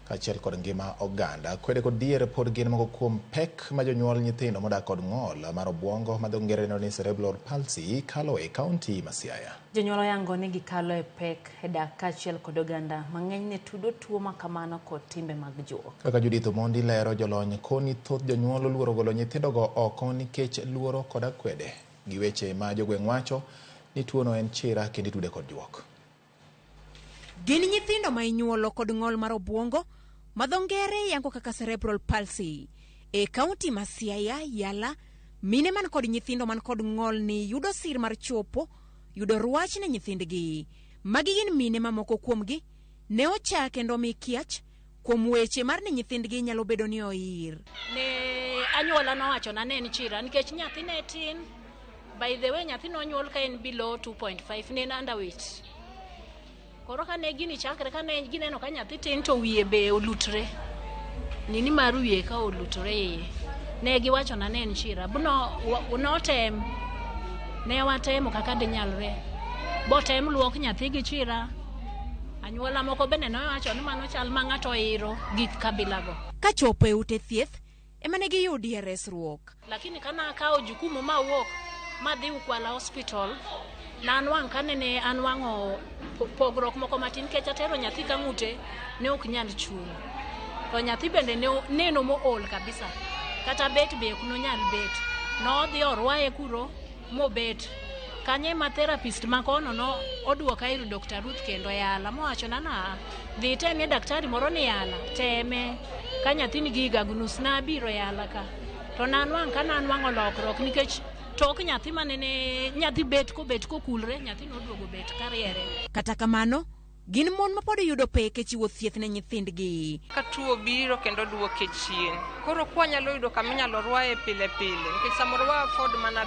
kaachiel kod ngima oganda. Kwede kod dhier pod gin moko kuom pek ma jonyuol nyithindo modak kod ng'ol mar obuongo ma dho ngere dendo ni cerebral palsy kalo e kaunti ma Siaya. Jonyuol oyango ni gikalo e pek e dak kaachiel kod oganda mang'eny ne tudo tuo ma kamano kod timbe mag juok. Kaka Judith Omondi lero, jolony koni thoth jonyuol oluoro golo nyithindogo oko nikech luoro kod akwede gi weche ma jogweng' wacho ni tuono en chira kendo itude kod juok. Gin nyithindo ma inyuolo kod ng'ol mar obuongo ma dho ngere yango kaka cerebral palsy. E kaunti ma Siaya, Yala, mine man kod nyithindo man kod ng'ol ni yudo sir mar chopo yudo rwach ne nyithindgi. Magi gin mine mamoko kuomgi ne ocha kendo mi kiach kuom weche mar ni nyithindgi nyalo bedo ni oir. Ne anyuola nowachona ne en chira nikech nyathi ne tin. By the way, nyathi nonyuol ka en below 2.5, ne en underweight. Koro kane gini chakre, kane gineno ka nyathi tin to wiye be olutre. Nini mar wiye ka olutre iye. Ne giwachona ne en chira. Notem. Ne watemo kaka dinyalre. Botem luok nyathi gi chira. Anyuola moko bende nowacho ni mano chal ma ng'ato oiro gik kabilago. Kachopo e ute thieth, ema ne giyudie resruok. Lakini kana akawo jukumu mawuok madhi Ukwala Hospital, nanwang' kanene anwang'o pogruok moko matin nikech atero nyathi ka ng'ute ne ok nyal chung'. To nyathi bende ne neno mool kabisa. Kata bet be ok nonyal bet. Nodhi orwaye kuro mobet. Kanyo ema therapist ma kono no oduoka ir Dr. Ruth kendo Yala mowachona na dhi temie daktari moro ni Yala teme ka nyathi nigi higa gi nus nabiro Yala ka. To nanwang' ka nanwang'o lokruok nikech tok nyathi manene nyathi bet kobet kokulre nyathi noduogo bet kariere. Kata kamano, gin mon ma pod yudo pek e chiwo thieth ne nyithindgi. Ka tuo biro kendo duoke chien. Koro kwanyalo yudo kama inyalo rwaye pile pile nikech samoro wa afford mana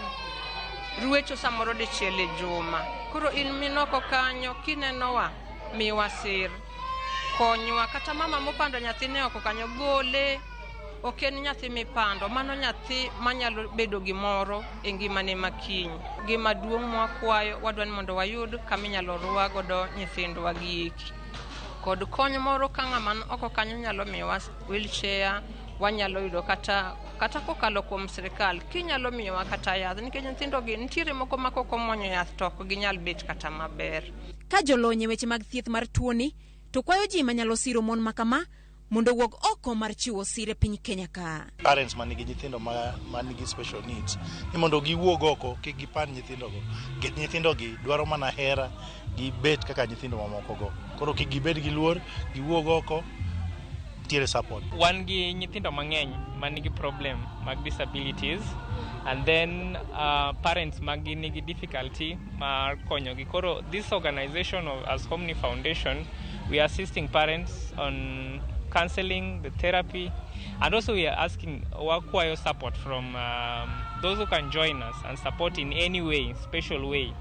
ruecho samoro dichiel e juma. Koro in minoko kanyo kinenowa miwa sir. Konywa kata mama mopando nyathine oko kanyo gole. Ok en nyathi mipando, mano nyathi manyalo bedo gimoro e ngimane makiny. Gima duong' mwakwayo wadwa ni mondo wayud kama inyalo rwa godo nyithindwa gieki. Kod kony moro ka ng'ama ni oko kanyo nyalo miyowa wheelchair, wanyalo yudo kata kokalo kuom sirikal kinyalo miyowa kata yath nikech nyithindogi nitiere moko ma kok omuonyo yath to ok ginyal bet kata maber. Ka jolony e weche mag thieth mar tuoni to kwayo ji manyalo siro mon ma kama mondo owuog oko mar chiwo sir e piny Kenya ka. Parents manigi nyithindo manigi special needs ni mondo giwuog oko kik gipand nyithindogo. Nikech nyithindogi dwaro mana hera gibet kaka nyithindo mamoko go. Koro kik gibed gi luor, giwuog oko, Nitiere support. Wan gi nyithindo mang'eny man gi problem mag disabilities and then parents maggi nigi difficulty mar konyogi. Koro this organization of, as Homni Foundation, we are assisting parents on counseling, the therapy, and also we are asking, wakwayo support from those who can join us and support in any way, special way,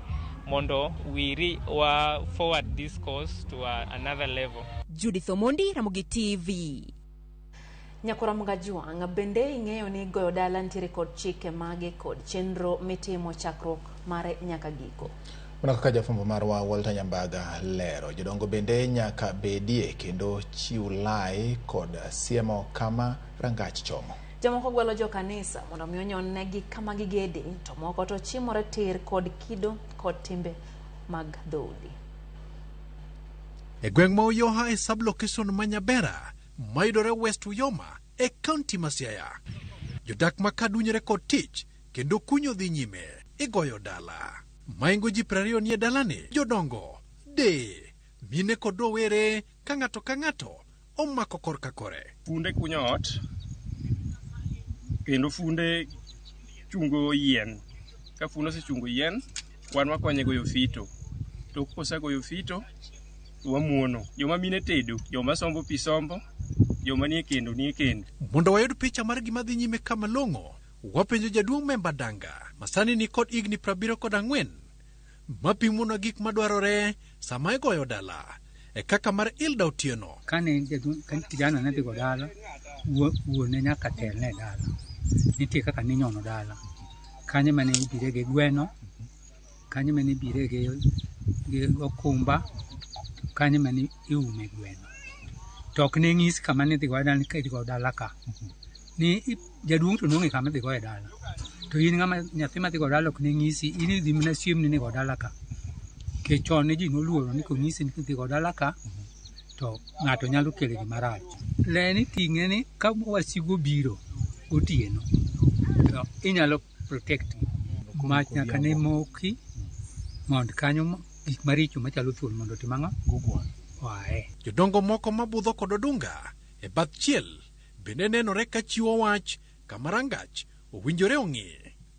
mondo we wa forward this cause to another level. Judith Omondi, Ramogi TV. Nyakora Mgajuang, bende ing'eyo ni goyo dala nitiere kod chike mage kod chenro mitimo chakruok mare nyaka giko. Mana kaka jafwambo marwa Walter Nyambaga lero, jodongo bende nyaka bedie kendo chiw lai kod siemo kama rangach chomo. Jomoko gwelo jokanisa mondo mi onyonnegi kama gigede, to moko to chimore tir kod kido kod timbe mag dhoudi. E gweng' ma Uyoha e sub-location ma Nyabera, mayudore West Uyoma e kaunti ma Siaya. Jodak ma ka dunyore kod tich kendo kunyo dhi nyime igoyo dala. Maingo ji 20 nie dalani, jodongo, deye, mine kod rowere ka ng'ato ka ng'ato omako korka kore. Funde kunyo ot, kendo funde chungo yien. Ka funde osechungo yien, wan wakonye goyo fito. Tok kosegoyo fito, to wamuono. Joma mine tedo, joma sombo pi sombo, joma nie kendo nie kendo. Mondo wayud picha mar gima dhi nyime kama long'o, wapenjo jaduong' Memba Danga, masani ni kod higni 74, mapimonwa gik madwarore sama igoyo dala, e kaka mar Hilda Otieno. Kane jaduong' kijana ne dhi go dala, wuon ne nyaka telne e dala. Nitie kaka ninyono dala. Kanyo mane ibire gi gweno, kanyo mane ibire gi okumba, kanyo mane iume gweno. To ok ne ng'is kama ne idhi goye dala ni ka idhi goyo dala ka. Ni jaduong' to nong'e kama idhi goye dala. To in ng'ama nyathi madhi go dala ok ne ng'isi, in idhi mana siemni ni go dala ka. Nikech chon ne ji noluoro ni konyisi ni idhi go dala ka, to ng'ato nyalo kelo gima rach. Le ni ting'e ni ka wasigu obiro gotieno, to inyalo protect mach nyaka ne moki mondo kanyo gik maricho machalo thuol mondo otim ang'o? Oae. Jodongo moko mabudho kod odunga e bath chiel bende nenore ka chiwo wach kama rangach owinjore ong'i,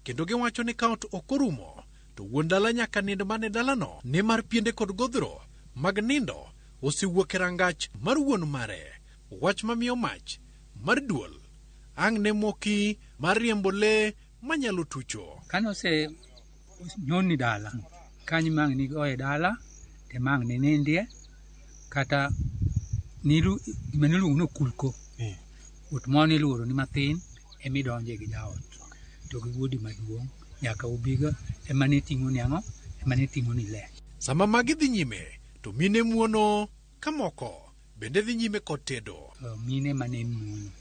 kendo giwacho ni ka ot ok orumo to wuon dala nyaka nind mana e dalano nimar piende kod godhro mag nindo osewuok e rangach mar wuon mare. Wach mamiyo mach mar duol ang' ne moki mar riembo le manyalo tucho. Kane ose nyoni dala, kanyo mang' ni goye dala, te mang' ne nindie, kata nilu gima niluongo ni okulko. Ot moro niluoro ni mathin emidonje gi jaot. To gi wuodi maduong' nyaka ubiga ema ne ting'o ni ang'o? Ema ne ting'o ni le. Sama magi dhi nyime to mine muono ka moko bende dhi nyime kod tedo. Mine mane muono.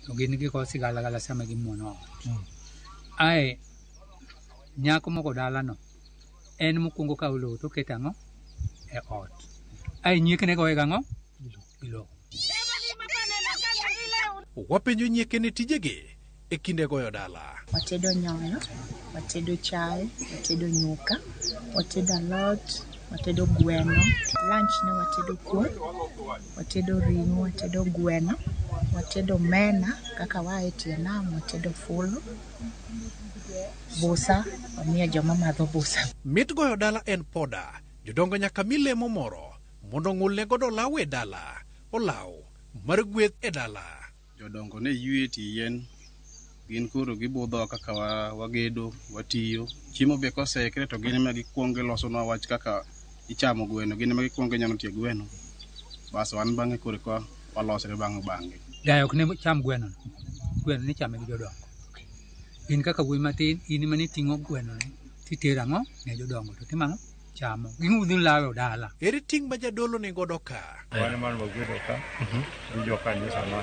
To gin giko sigalagala sama gimuono ot. Ae nyako mogo dalano en mokwongo kawo lowo to oketo ang'o? E ot. Ae nyiekne goye gang'o? Gi lowo. Wapenjo nyieke ne tijegi e kinde goyo dala. Watedo nyoyo, watedo chae, watedo nyuka, watedo alot, watedo gweno. Lunch ne watedo kuon, watedo ring'o, watedo gweno, watedo omena kaka waa e tie nam, watedo fulu, busa, wamiyo joma madho busa. Mit goyo dala en poda. Jodongo nyaka mi lemo moro mondo ng'ulne godo olaw e dala. Olaw mar gweth e dala. Jodongo ne ywe e tie yien, gin koro gibudhowa kaka wagedo, watiyo. Chiemo be koseikre to gin ema gikuongo gilosonwa wach kaka ichamo gweno, gin ema gikuongo ginyono tie gweno. Bas wan bang'e koro eka walosre bang' bang'e. Dayo ok ne cham gweno no. Gweno nichame gi jodongo. In kaka wuoyi matin, in ema niting'o gweno no titero ang'o ne jodongo to timo ang'o? Chamo. Ging'udho lawo dala. Ere ting' ma jadolo ni godo ka? Wan man wagwedo ka gi jokanisa ma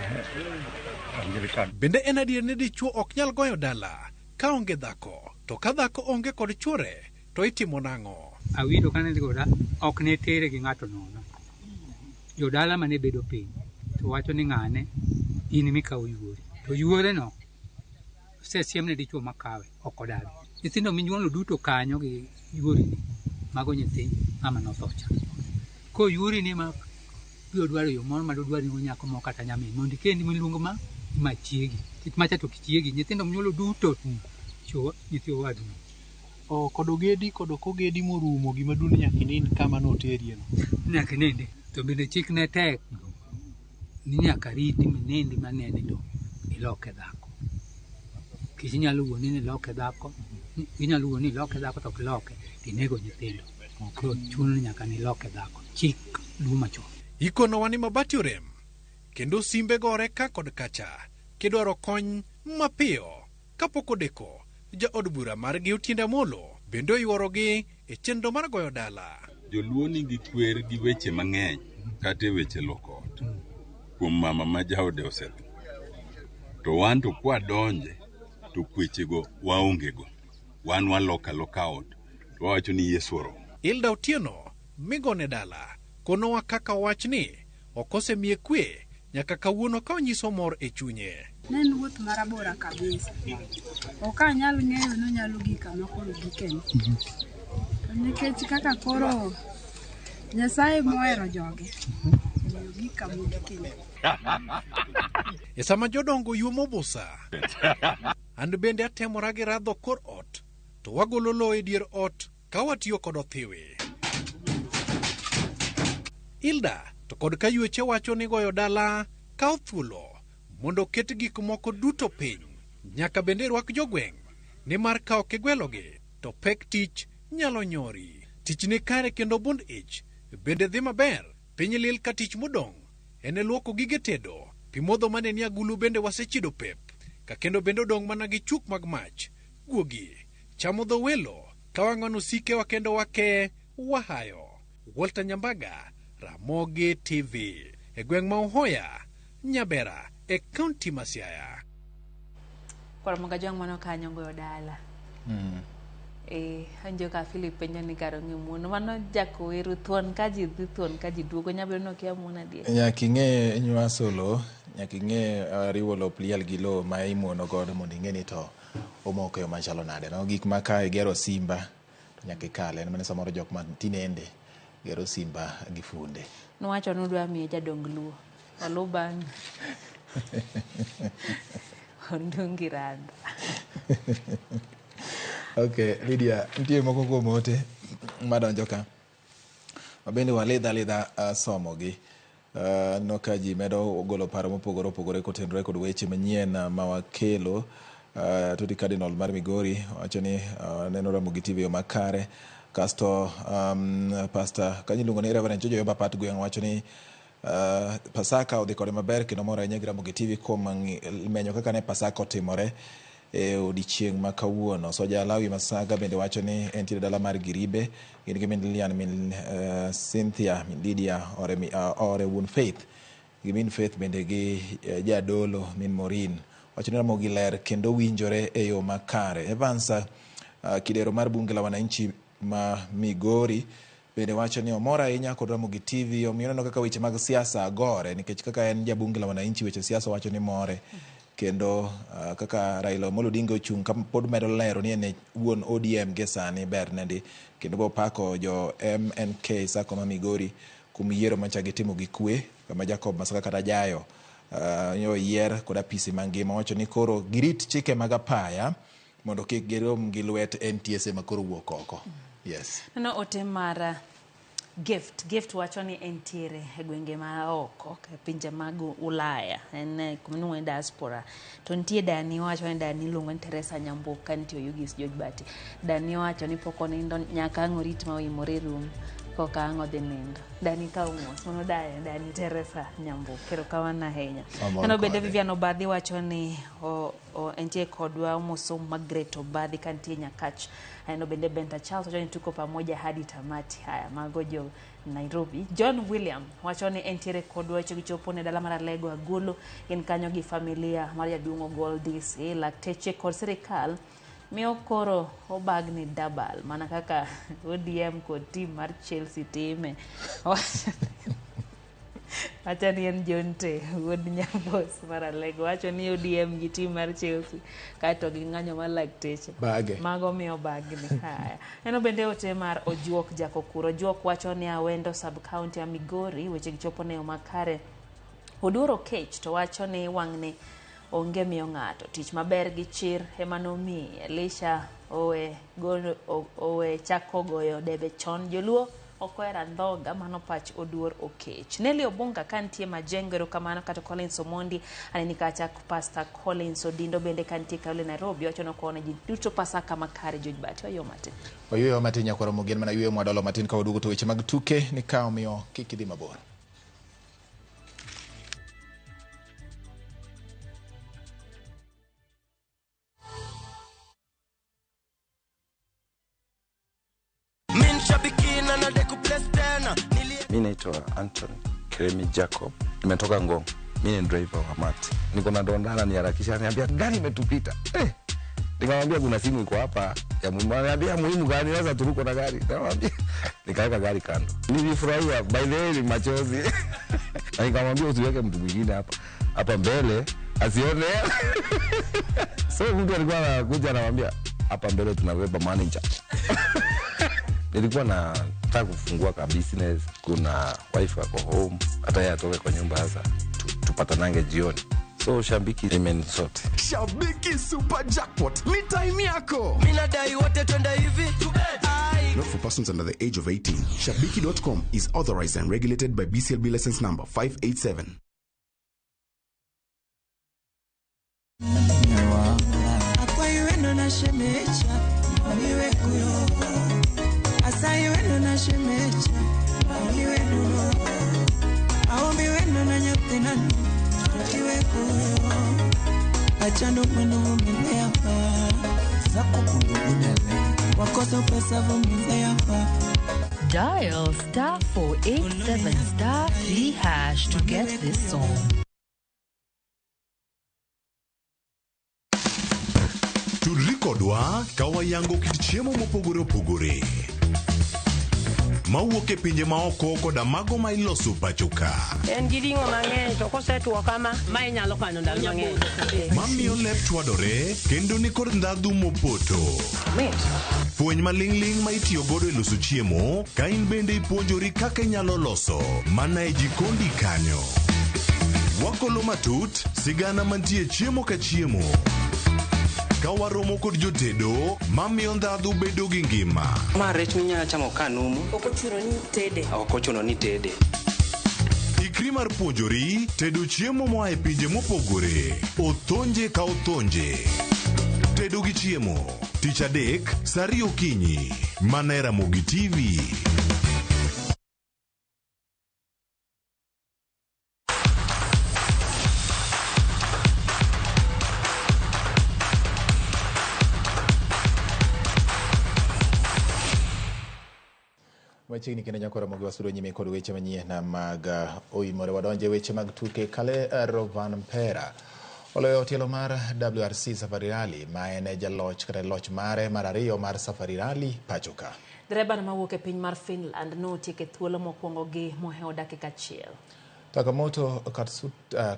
Anglican. Bende en adier ni dichuo ok nyal goyo dala ka onge dhako, to ka dhako onge kod chuore to itimo nang'o? Awinjo kane dhi goda ok ne tere gi ng'ato nono. Jodala mane bedo piny to wacho ni ng'ane in mikawo yuori. To yuore no osesiemne dichuo makawe ok odagi. Nyithindo minyuolo duto kanyo gi yuori ni mago nyithi ng'ama notho cha. Ko yuori ni ma Biro dwaro yo moro ma dodwar ni nyako moro kata nyamin mondo ikendi miluongo ma ma chiegi. Nikech macha to ok chiegi, nyithindo monyuolo duto chwo nyithi owadu. Oh, kod ogedi kod ok ogedi morumo gima duong' ni nyaka inind kama noterieno. Nyaka inindi. To bende chik ne tek ni nyaka riti minindi maneni to iloke dhako. Nikech inyalo wuondi ni iloke dhako, inyalo wuondi ni iloke dhako to ok iloke to inego nyithindo. Koro chuno ni nyaka niloke dhako. Chik luo machon. Ikonowa ni mabati orem kendo simbe gore ka kod kacha kidwaro kony mapiyo kapok odeko. Jaod bura margi Otiende Amolo bende oyuorogi e chenro mar goyo dala. Joluo nigi kwer gi weche mang'eny kata e weche loko ot kuom mama ma jaode osetho. To wan to kwadonje to kwechego waongego. Wan waloko aloka ot to wawacho ni Yesu oromo. Hilda Otieno migone dala konowa kaka wachni ok osemiye kwe nyaka kawuono ka onyiso mor e chunye. Ne en wuoth marabora kabisa. Ok anyal ng'eyo ni onyalo gik kama koro gikeni. To nikech kaka koro Nyasaye mohero joge, omiyo gik kama ogikeni. E sama jodongo yuomo busa, an bende atemora gi radho kor ot to wagolo lowo e dier ot ka watiyo kod othiwi. Hilda to kod kayueche wacho ni goyo dala kawo thuolo mondo oket gik moko duto piny. Nyaka bende rwak jogweng' nimar ka ok igwelogi to pek tich nyalo nyori. Tich ni kare kendo bund ich bende dhi maber. Piny lil ka tich modong' en e luoko gige tedo. Pi modho mane ni agulu bende wasechido pep. Ka kendo bende odong' mana gi chuk mag mach. Guogi chamo dho welo ka wang'ano osikewa kendo wake wahayo. Walter Nyambaga, Ramogi TV, e gweng' ma Uhoya, Nyabera, e kaunti ma Siaya. Koro moga jwang' mano kanyo goyo dala. Anjo ka Philip penjo ni kar ong'e muono. Mano jakoweru thuon ka ji dhi thuon ka ji duogo nyabedo ni okia muono adier. Nyaka ing'e nywaso lo, nyaka ing'e riwo lop liel gi lo ma imuono godo mondo ing'e ni to omoko e yo machalo nade. No gik ma ka igero simba to nyaka ikale. En mana samoro jok ma tinende gero simba gi funde. Nowacho ni odwa miye jadong Luo. Oluw bang'. Ondungi randa. Okay, Lydia, nitie moko kuom ote madonjo ka. Mabende walidha alidha somogi. Aneno ka ji medo golo paro mopogore opogore kotenore kod weche manyien ma wakelo. Toti Cardinal mar Migori wacho ni neno Ramogi TV yo makare. Kasto Pastor kanyo iluongo ni Reverend Jojo Yomba Pat Gweng' wacho ni Pasaka odhi kode maber kendo mor ahinya gi Ramogi TV kuom menyo kaka ne Pasaka otimore e odiechieng' ma kawuono. Soja Lawi Masaga bende wacho ni entiere dala mar Giribe, gin gi min Lilian, min Cynthia, min Lydia, ore wuon Faith, gi min Faith bende gi jadolo min Maureen. Wacho ni Ramogi ler kendo winjore e yo makare. Evans Kidero mar bunge la wananchi ma Migori bende wacho ni omor ahinya kod Ramogi TV, omiyo oneno kaka weche mag siasa gore nikech kaka en jabunge la wananchi weche siasa wacho ni more. Kendo kaka Raila Amolo Odinga ochung' ka pod medo lero ni en e wuon ODM gie sani ber nende kendo bopako jo MNK Sacco ma Migori kuom yiero macha gitimo gi kwe kama Jacob Masaka kata Jayo oyier kod apisi mangima wacho ni koro girit chike mag apaya mondo kik girom gi lwet NTSA ma koro wuok oko. Yes. Neno ote mar Gift wacho ni entiere e gwenge ma oko e pinje mag Ulaya, en kuma iluongo ni diaspora. To nitie dani wacho ni dani iluongo ni Teresa Nyambuka nitie Oyugis George Bati. Dani wacho ni pok onindo nyaka ang' orit ma oimore rum koka ang' odhi nindo. Dani kaw mos, mano dani Teresa Nyambuka. Erokamano ahinya. Neno bende Vivian Obadhi wacho ni entie kodwa omoso Margaret Obadhi ka nitie Nyakach. Aneno bende Benta Charles wacho ni tuko pamoja hadi tamati. Haya, mago jo Nairobi. John William wacho ni entiere kodwa weche gichopo ne dala mar Alego Agolo, gin kanyo gi familia mar jaduong' Ogol DC, lakteche kod sirikal miyo koro obagni dabal mana kaka ODM kod team mar Chelsea time. Wacho ni en Jonte wuod Nyambos mar Alego. Wacho ni ODM gi tim mar Chelsea kaeto gi ng'anyo mar lakteche. Bage. Mago miyo bagni. Haya. Neno bende ote mar Ojuok Jakokuro. Ojuok wacho ni Awendo sub county ya Migori weche gi chopo ne yo makare. Oduor Okech to wacho ni wang'ni onge miyo ng'ato tich maber gi chir ema nomiyi. Elisha owe goyo, owe chako goyo debe chon. Joluo ok ohero andhoga, mano pach Oduor Okech. Nelly Obunga ka nitie Majengo, erokamano. Kata Collins Omondi aneni kacha. Pastor Collins Odindo bende ka nitie Kayole Nairobi wacho ni okowo ne ji duto Pasaka makare. George Bati wayueyo matin. Wayueyo matin nyakwar Ramogi, en mana yueyo mwadolo matin ka waduogo to weche mag tuke ni ka, omiyo kik idhi mabor. Mi naitwa Anton Kremi Jacob, nimetoka Ngong. Mi ni driver wa mati, niko na dondana niharakisha, niambia gari imetupita eh. Nikamwambia kuna simu iko hapa ya muhimu. Ananiambia muhimu gani? Sasa turuko na gari. Nikamwambia, nikaweka gari kando. Nilifurahia, by the way ni machozi. Na nikamwambia usiweke mtu mwingine hapa hapa mbele asione. So mtu alikuwa anakuja anamwambia hapa mbele tunabeba manager. Nilikuwa nataka kufungua ka business, kuna wife ako home, hata yeye atoke kwa nyumba sasa tupatanange jioni. So Shabiki imenisort. Shabiki Super Jackpot ni time yako. Mimi nadai wote twende hivi. Not for persons under the age of 18. Shabiki.com is authorized and regulated by BCLB license number 587. Dial star 487 star 3 hash to get this song. Tudri kodwa ka wayango kit chiemo mopogore opogore mawuok e pinje maoko koda mago ma iloso pacho ka. En gi ring'o mang'eny to kosetwo kama, ma inyalo kano ndalo mang'eny. Mamiyo lep chwadore kendo ni kod ndhadhu mopoto. Fweny maling'ling' ma itiyo godo e loso chiemo ka in bende ipuonjori kaka inyalo loso mana e jikondi kanyo. Wakolo matut sigana mantie chiemo ka chiemo. Ka waromo kod jotedo mamiyo ndhadhu bedo gi ngima. Ma rech minyalo chamo ka numu. Ok ochuno ni tede. Ok ochuno ni tede. Ikri mar puonjori tedo chiemo moa e pinje mopogore. Othonje ka othonje. Tedo gi chiemo. Tich adek, saa ariyo okinyi. Mana e Ramogi TV. Machiegni kendo nyakora Ramogi wasudo nyime kod weche manyien mag oimore. Wadonje weche mag tuke. Kale Rovanpera oloyo tielo mar WRC Safari Rally ma en jaloch kata loch mare mar ariyo mar Safari Rally pacho ka. Dereba mawuok e piny mar Finland notieko e thuolo mokwongo gi mohewo dakika achiel. Takamoto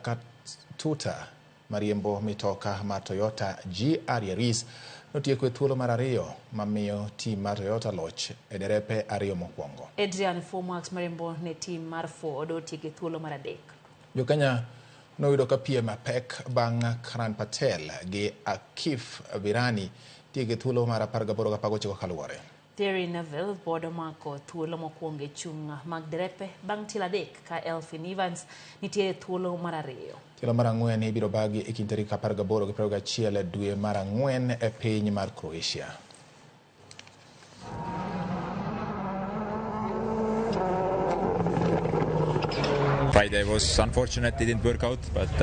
Katsuta mariembo mitoka mar Toyota GR Yaris notieko e thuolo mar ariyo mamiyo tim mar Toyota loch e derepe ariyo mokwongo. Adrian Fourmaux mariembo ne tim mar Ford otieko e thuolo mar adek. Jo-Kenya noyudo ka piem pek bang' Karan Patel gi Akif Virani tieko e thuolo mar 18 gi 19 kaluwore. Thierry Neville pod omako thuolo mokwongo e chung' mag derepe bang' tielo adek ka Elfyn Evans nitie e thuolo mar ariyo. Tielo mar ang'wen ibiro bagi e kind tarik 18 gi 21 dwe mar ang'wen e piny mar Croatia. Friday was unfortunate, didn't work out, but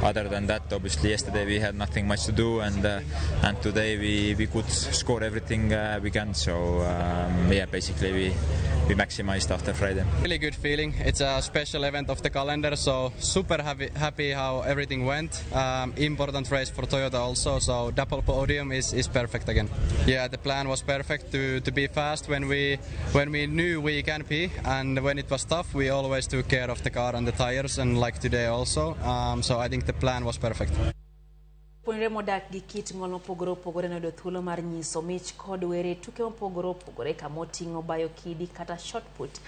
other than that, But obviously yesterday we had nothing much to do, and today we could score everything we can. So yeah, basically we maximized after Friday. Really good feeling. It's a special event of the calendar, so super happy how everything went. Important race for Toyota also, so double podium is perfect again. Yeah, the plan was perfect to be fast when we knew we can be, and when it was tough, we always took care of the car and the tires, and like today also. So I think the plan was perfect. Puonjre modak gi kit ng'ol mopogore opogore noyudo thuolo mar nyiso mich kod were tuke mopogore opogore kamoting'o bayo kidi kata shot put,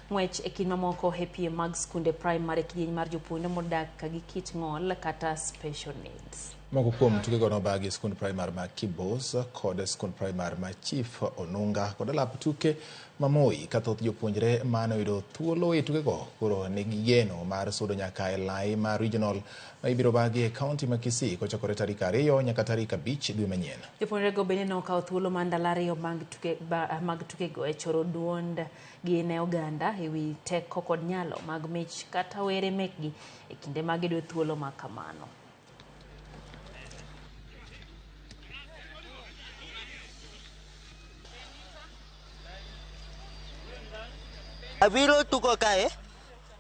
ng'wech e kind mamoko e piem mag skunde primary kidieny mar jopuonjre modak gi kit ng'ol kata special needs. Moko kuom tukego nobagi skund primary ma Kibos kod skund primary ma Chief Onunga kod alap tuke ma Moi, ka thoth jopuonjre mane oyudo thuolo e tukego koro nigi geno mar sudo nyaka e lai mar regional ma ibiro bagi e kaunti ma Kisii kochakore tarik 2 nyaka tarik 5 dwe manyien. Jopuonjrego bende nokawo thuolo mar ndalo 2 mag tukego e choro duond gi ne oganda ewi teko kod nyalo mag mich kata were mekgi e kinde ma giyudo thuolo ma kamano. Abiro tugo kae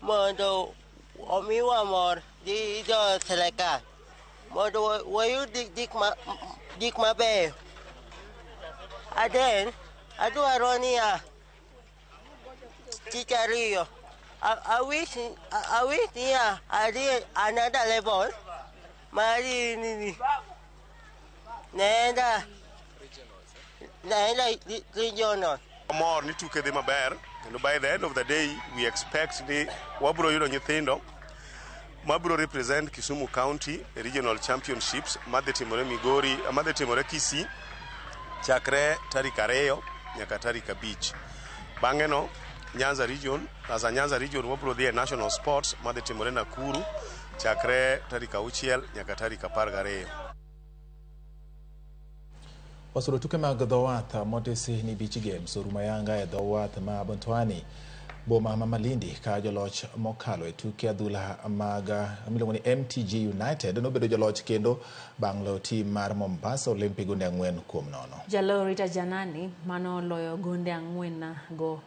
mondo omiwa mor gi jo sirkal mondo wayud gik mabeyo. Aden adwaro niya tich ariyo. I wish niya adhi another level mari nini naenda regional. Mor ni tuke dhi maber. And by the end of the day, we expect ni wabro yudo nyithindo mabro represent Kisumu County Regional Championships madhi timore Migori, madhi timore Kisii chakre tarik 2 nyaka tarik 5. Bang'e no Nyanza Region, as a Nyanza Region wabro dhi e National Sports madhi timore Nakuru chakre tarik 6 nyaka tarik 12. Wasuro tuke mag dho wath motesi ni Beach Games orumo ayanga e dho wath ma Bontwani, boma ma Malindi, ka joloch mokalo e tuke adhula mag miluongo ni MTG United nobedo joloch kendo bang' loyo tim mar Mombasa Olympic gonde 4-0. Jaloyo Rita Janani mano loyo gonde 4 go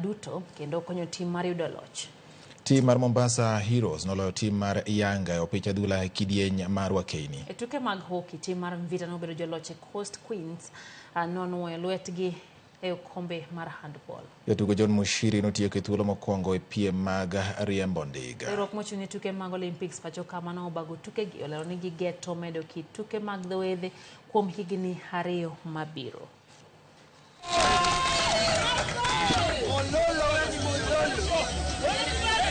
duto kendo konyo tim mar yudo loch. Tim mar Mombasa Heroes noloyo tim mar Yanga e opich adhula e kidieny mar Wakeini. E tuke mag hockey, tim mar Mvita nobedo joloch e Coast Queens nonuoyo lwetgi e okombe mar handball. Jatugo John Mushiri notieko e thuolo mokwongo e piem mag riembo ndiga. Riwruok mochung' ne tuke mag Olympics pacho ka mano obago tukegi olero ni gigeto medo kit tuke mag dho wedhe kuom higni 2 mabiro.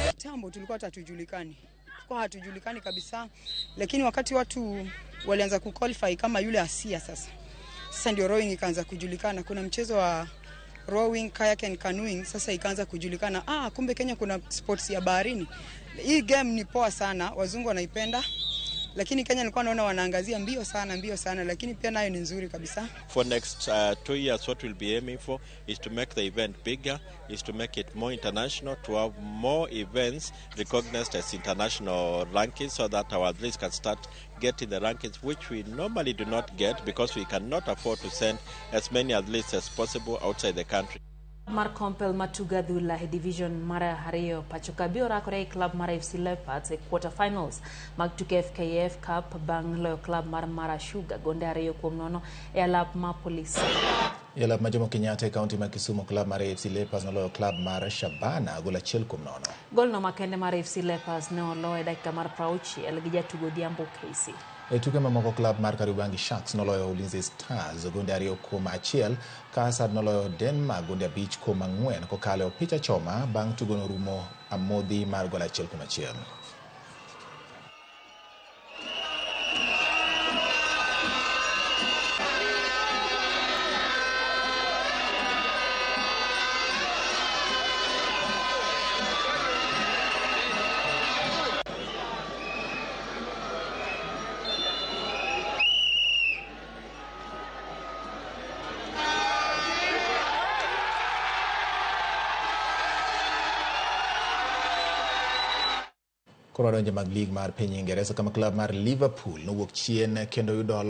Kitambo tulikuwa hatujulikani. Tulikuwa hatujulikani kabisa, lakini wakati watu walianza kuqualify kama yule Asia sasa. Sasa ndio rowing ikaanza kujulikana. Kuna mchezo wa rowing, kayak and canoeing sasa ikaanza kujulikana. Ah, kumbe Kenya kuna sports ya baharini. Hii game ni poa sana, wazungu wanaipenda. Lakini Kenya nilikuwa naona wanaangazia mbio sana, lakini pia nayo ni nzuri kabisa. For next 2 years, what we'll be aiming for is to make the event bigger, is to make it more international, to have more events recognized as international rankings so that our athletes can start getting the rankings which we normally do not get because we cannot afford to send as many athletes as possible outside the country. Mar Kompel Matuga Dhula e division mar 2 pacho ka biro rakore e club mar FC Leopards e quarter finals mag tuke FKF Cup bang' loyo club mar Mara Sugar gonde 2-0 e alap ma Police. E alap ma Jomo Kenyatta e kaunti ma Kisumu, club mar AFC Leopards noloyo club mar Shabana gol 1-0. Golno makende mar AFC Leopards ne oloyo e dakika mar 60 gi jatugo Odhiambo Casey. E tuke mamoko, club mar Kariobangi Sharks noloyo Ulinzi Stars gonde 2-1, ka Asad noloyo Denmark gonde 5-4 kokalo e opich achoma bang' tugo norumo amodhi mar gol 1-1. Koro wadonjo mag lig mar piny Ingeresa kama klab mar Liverpool nowuok chien kendo yudo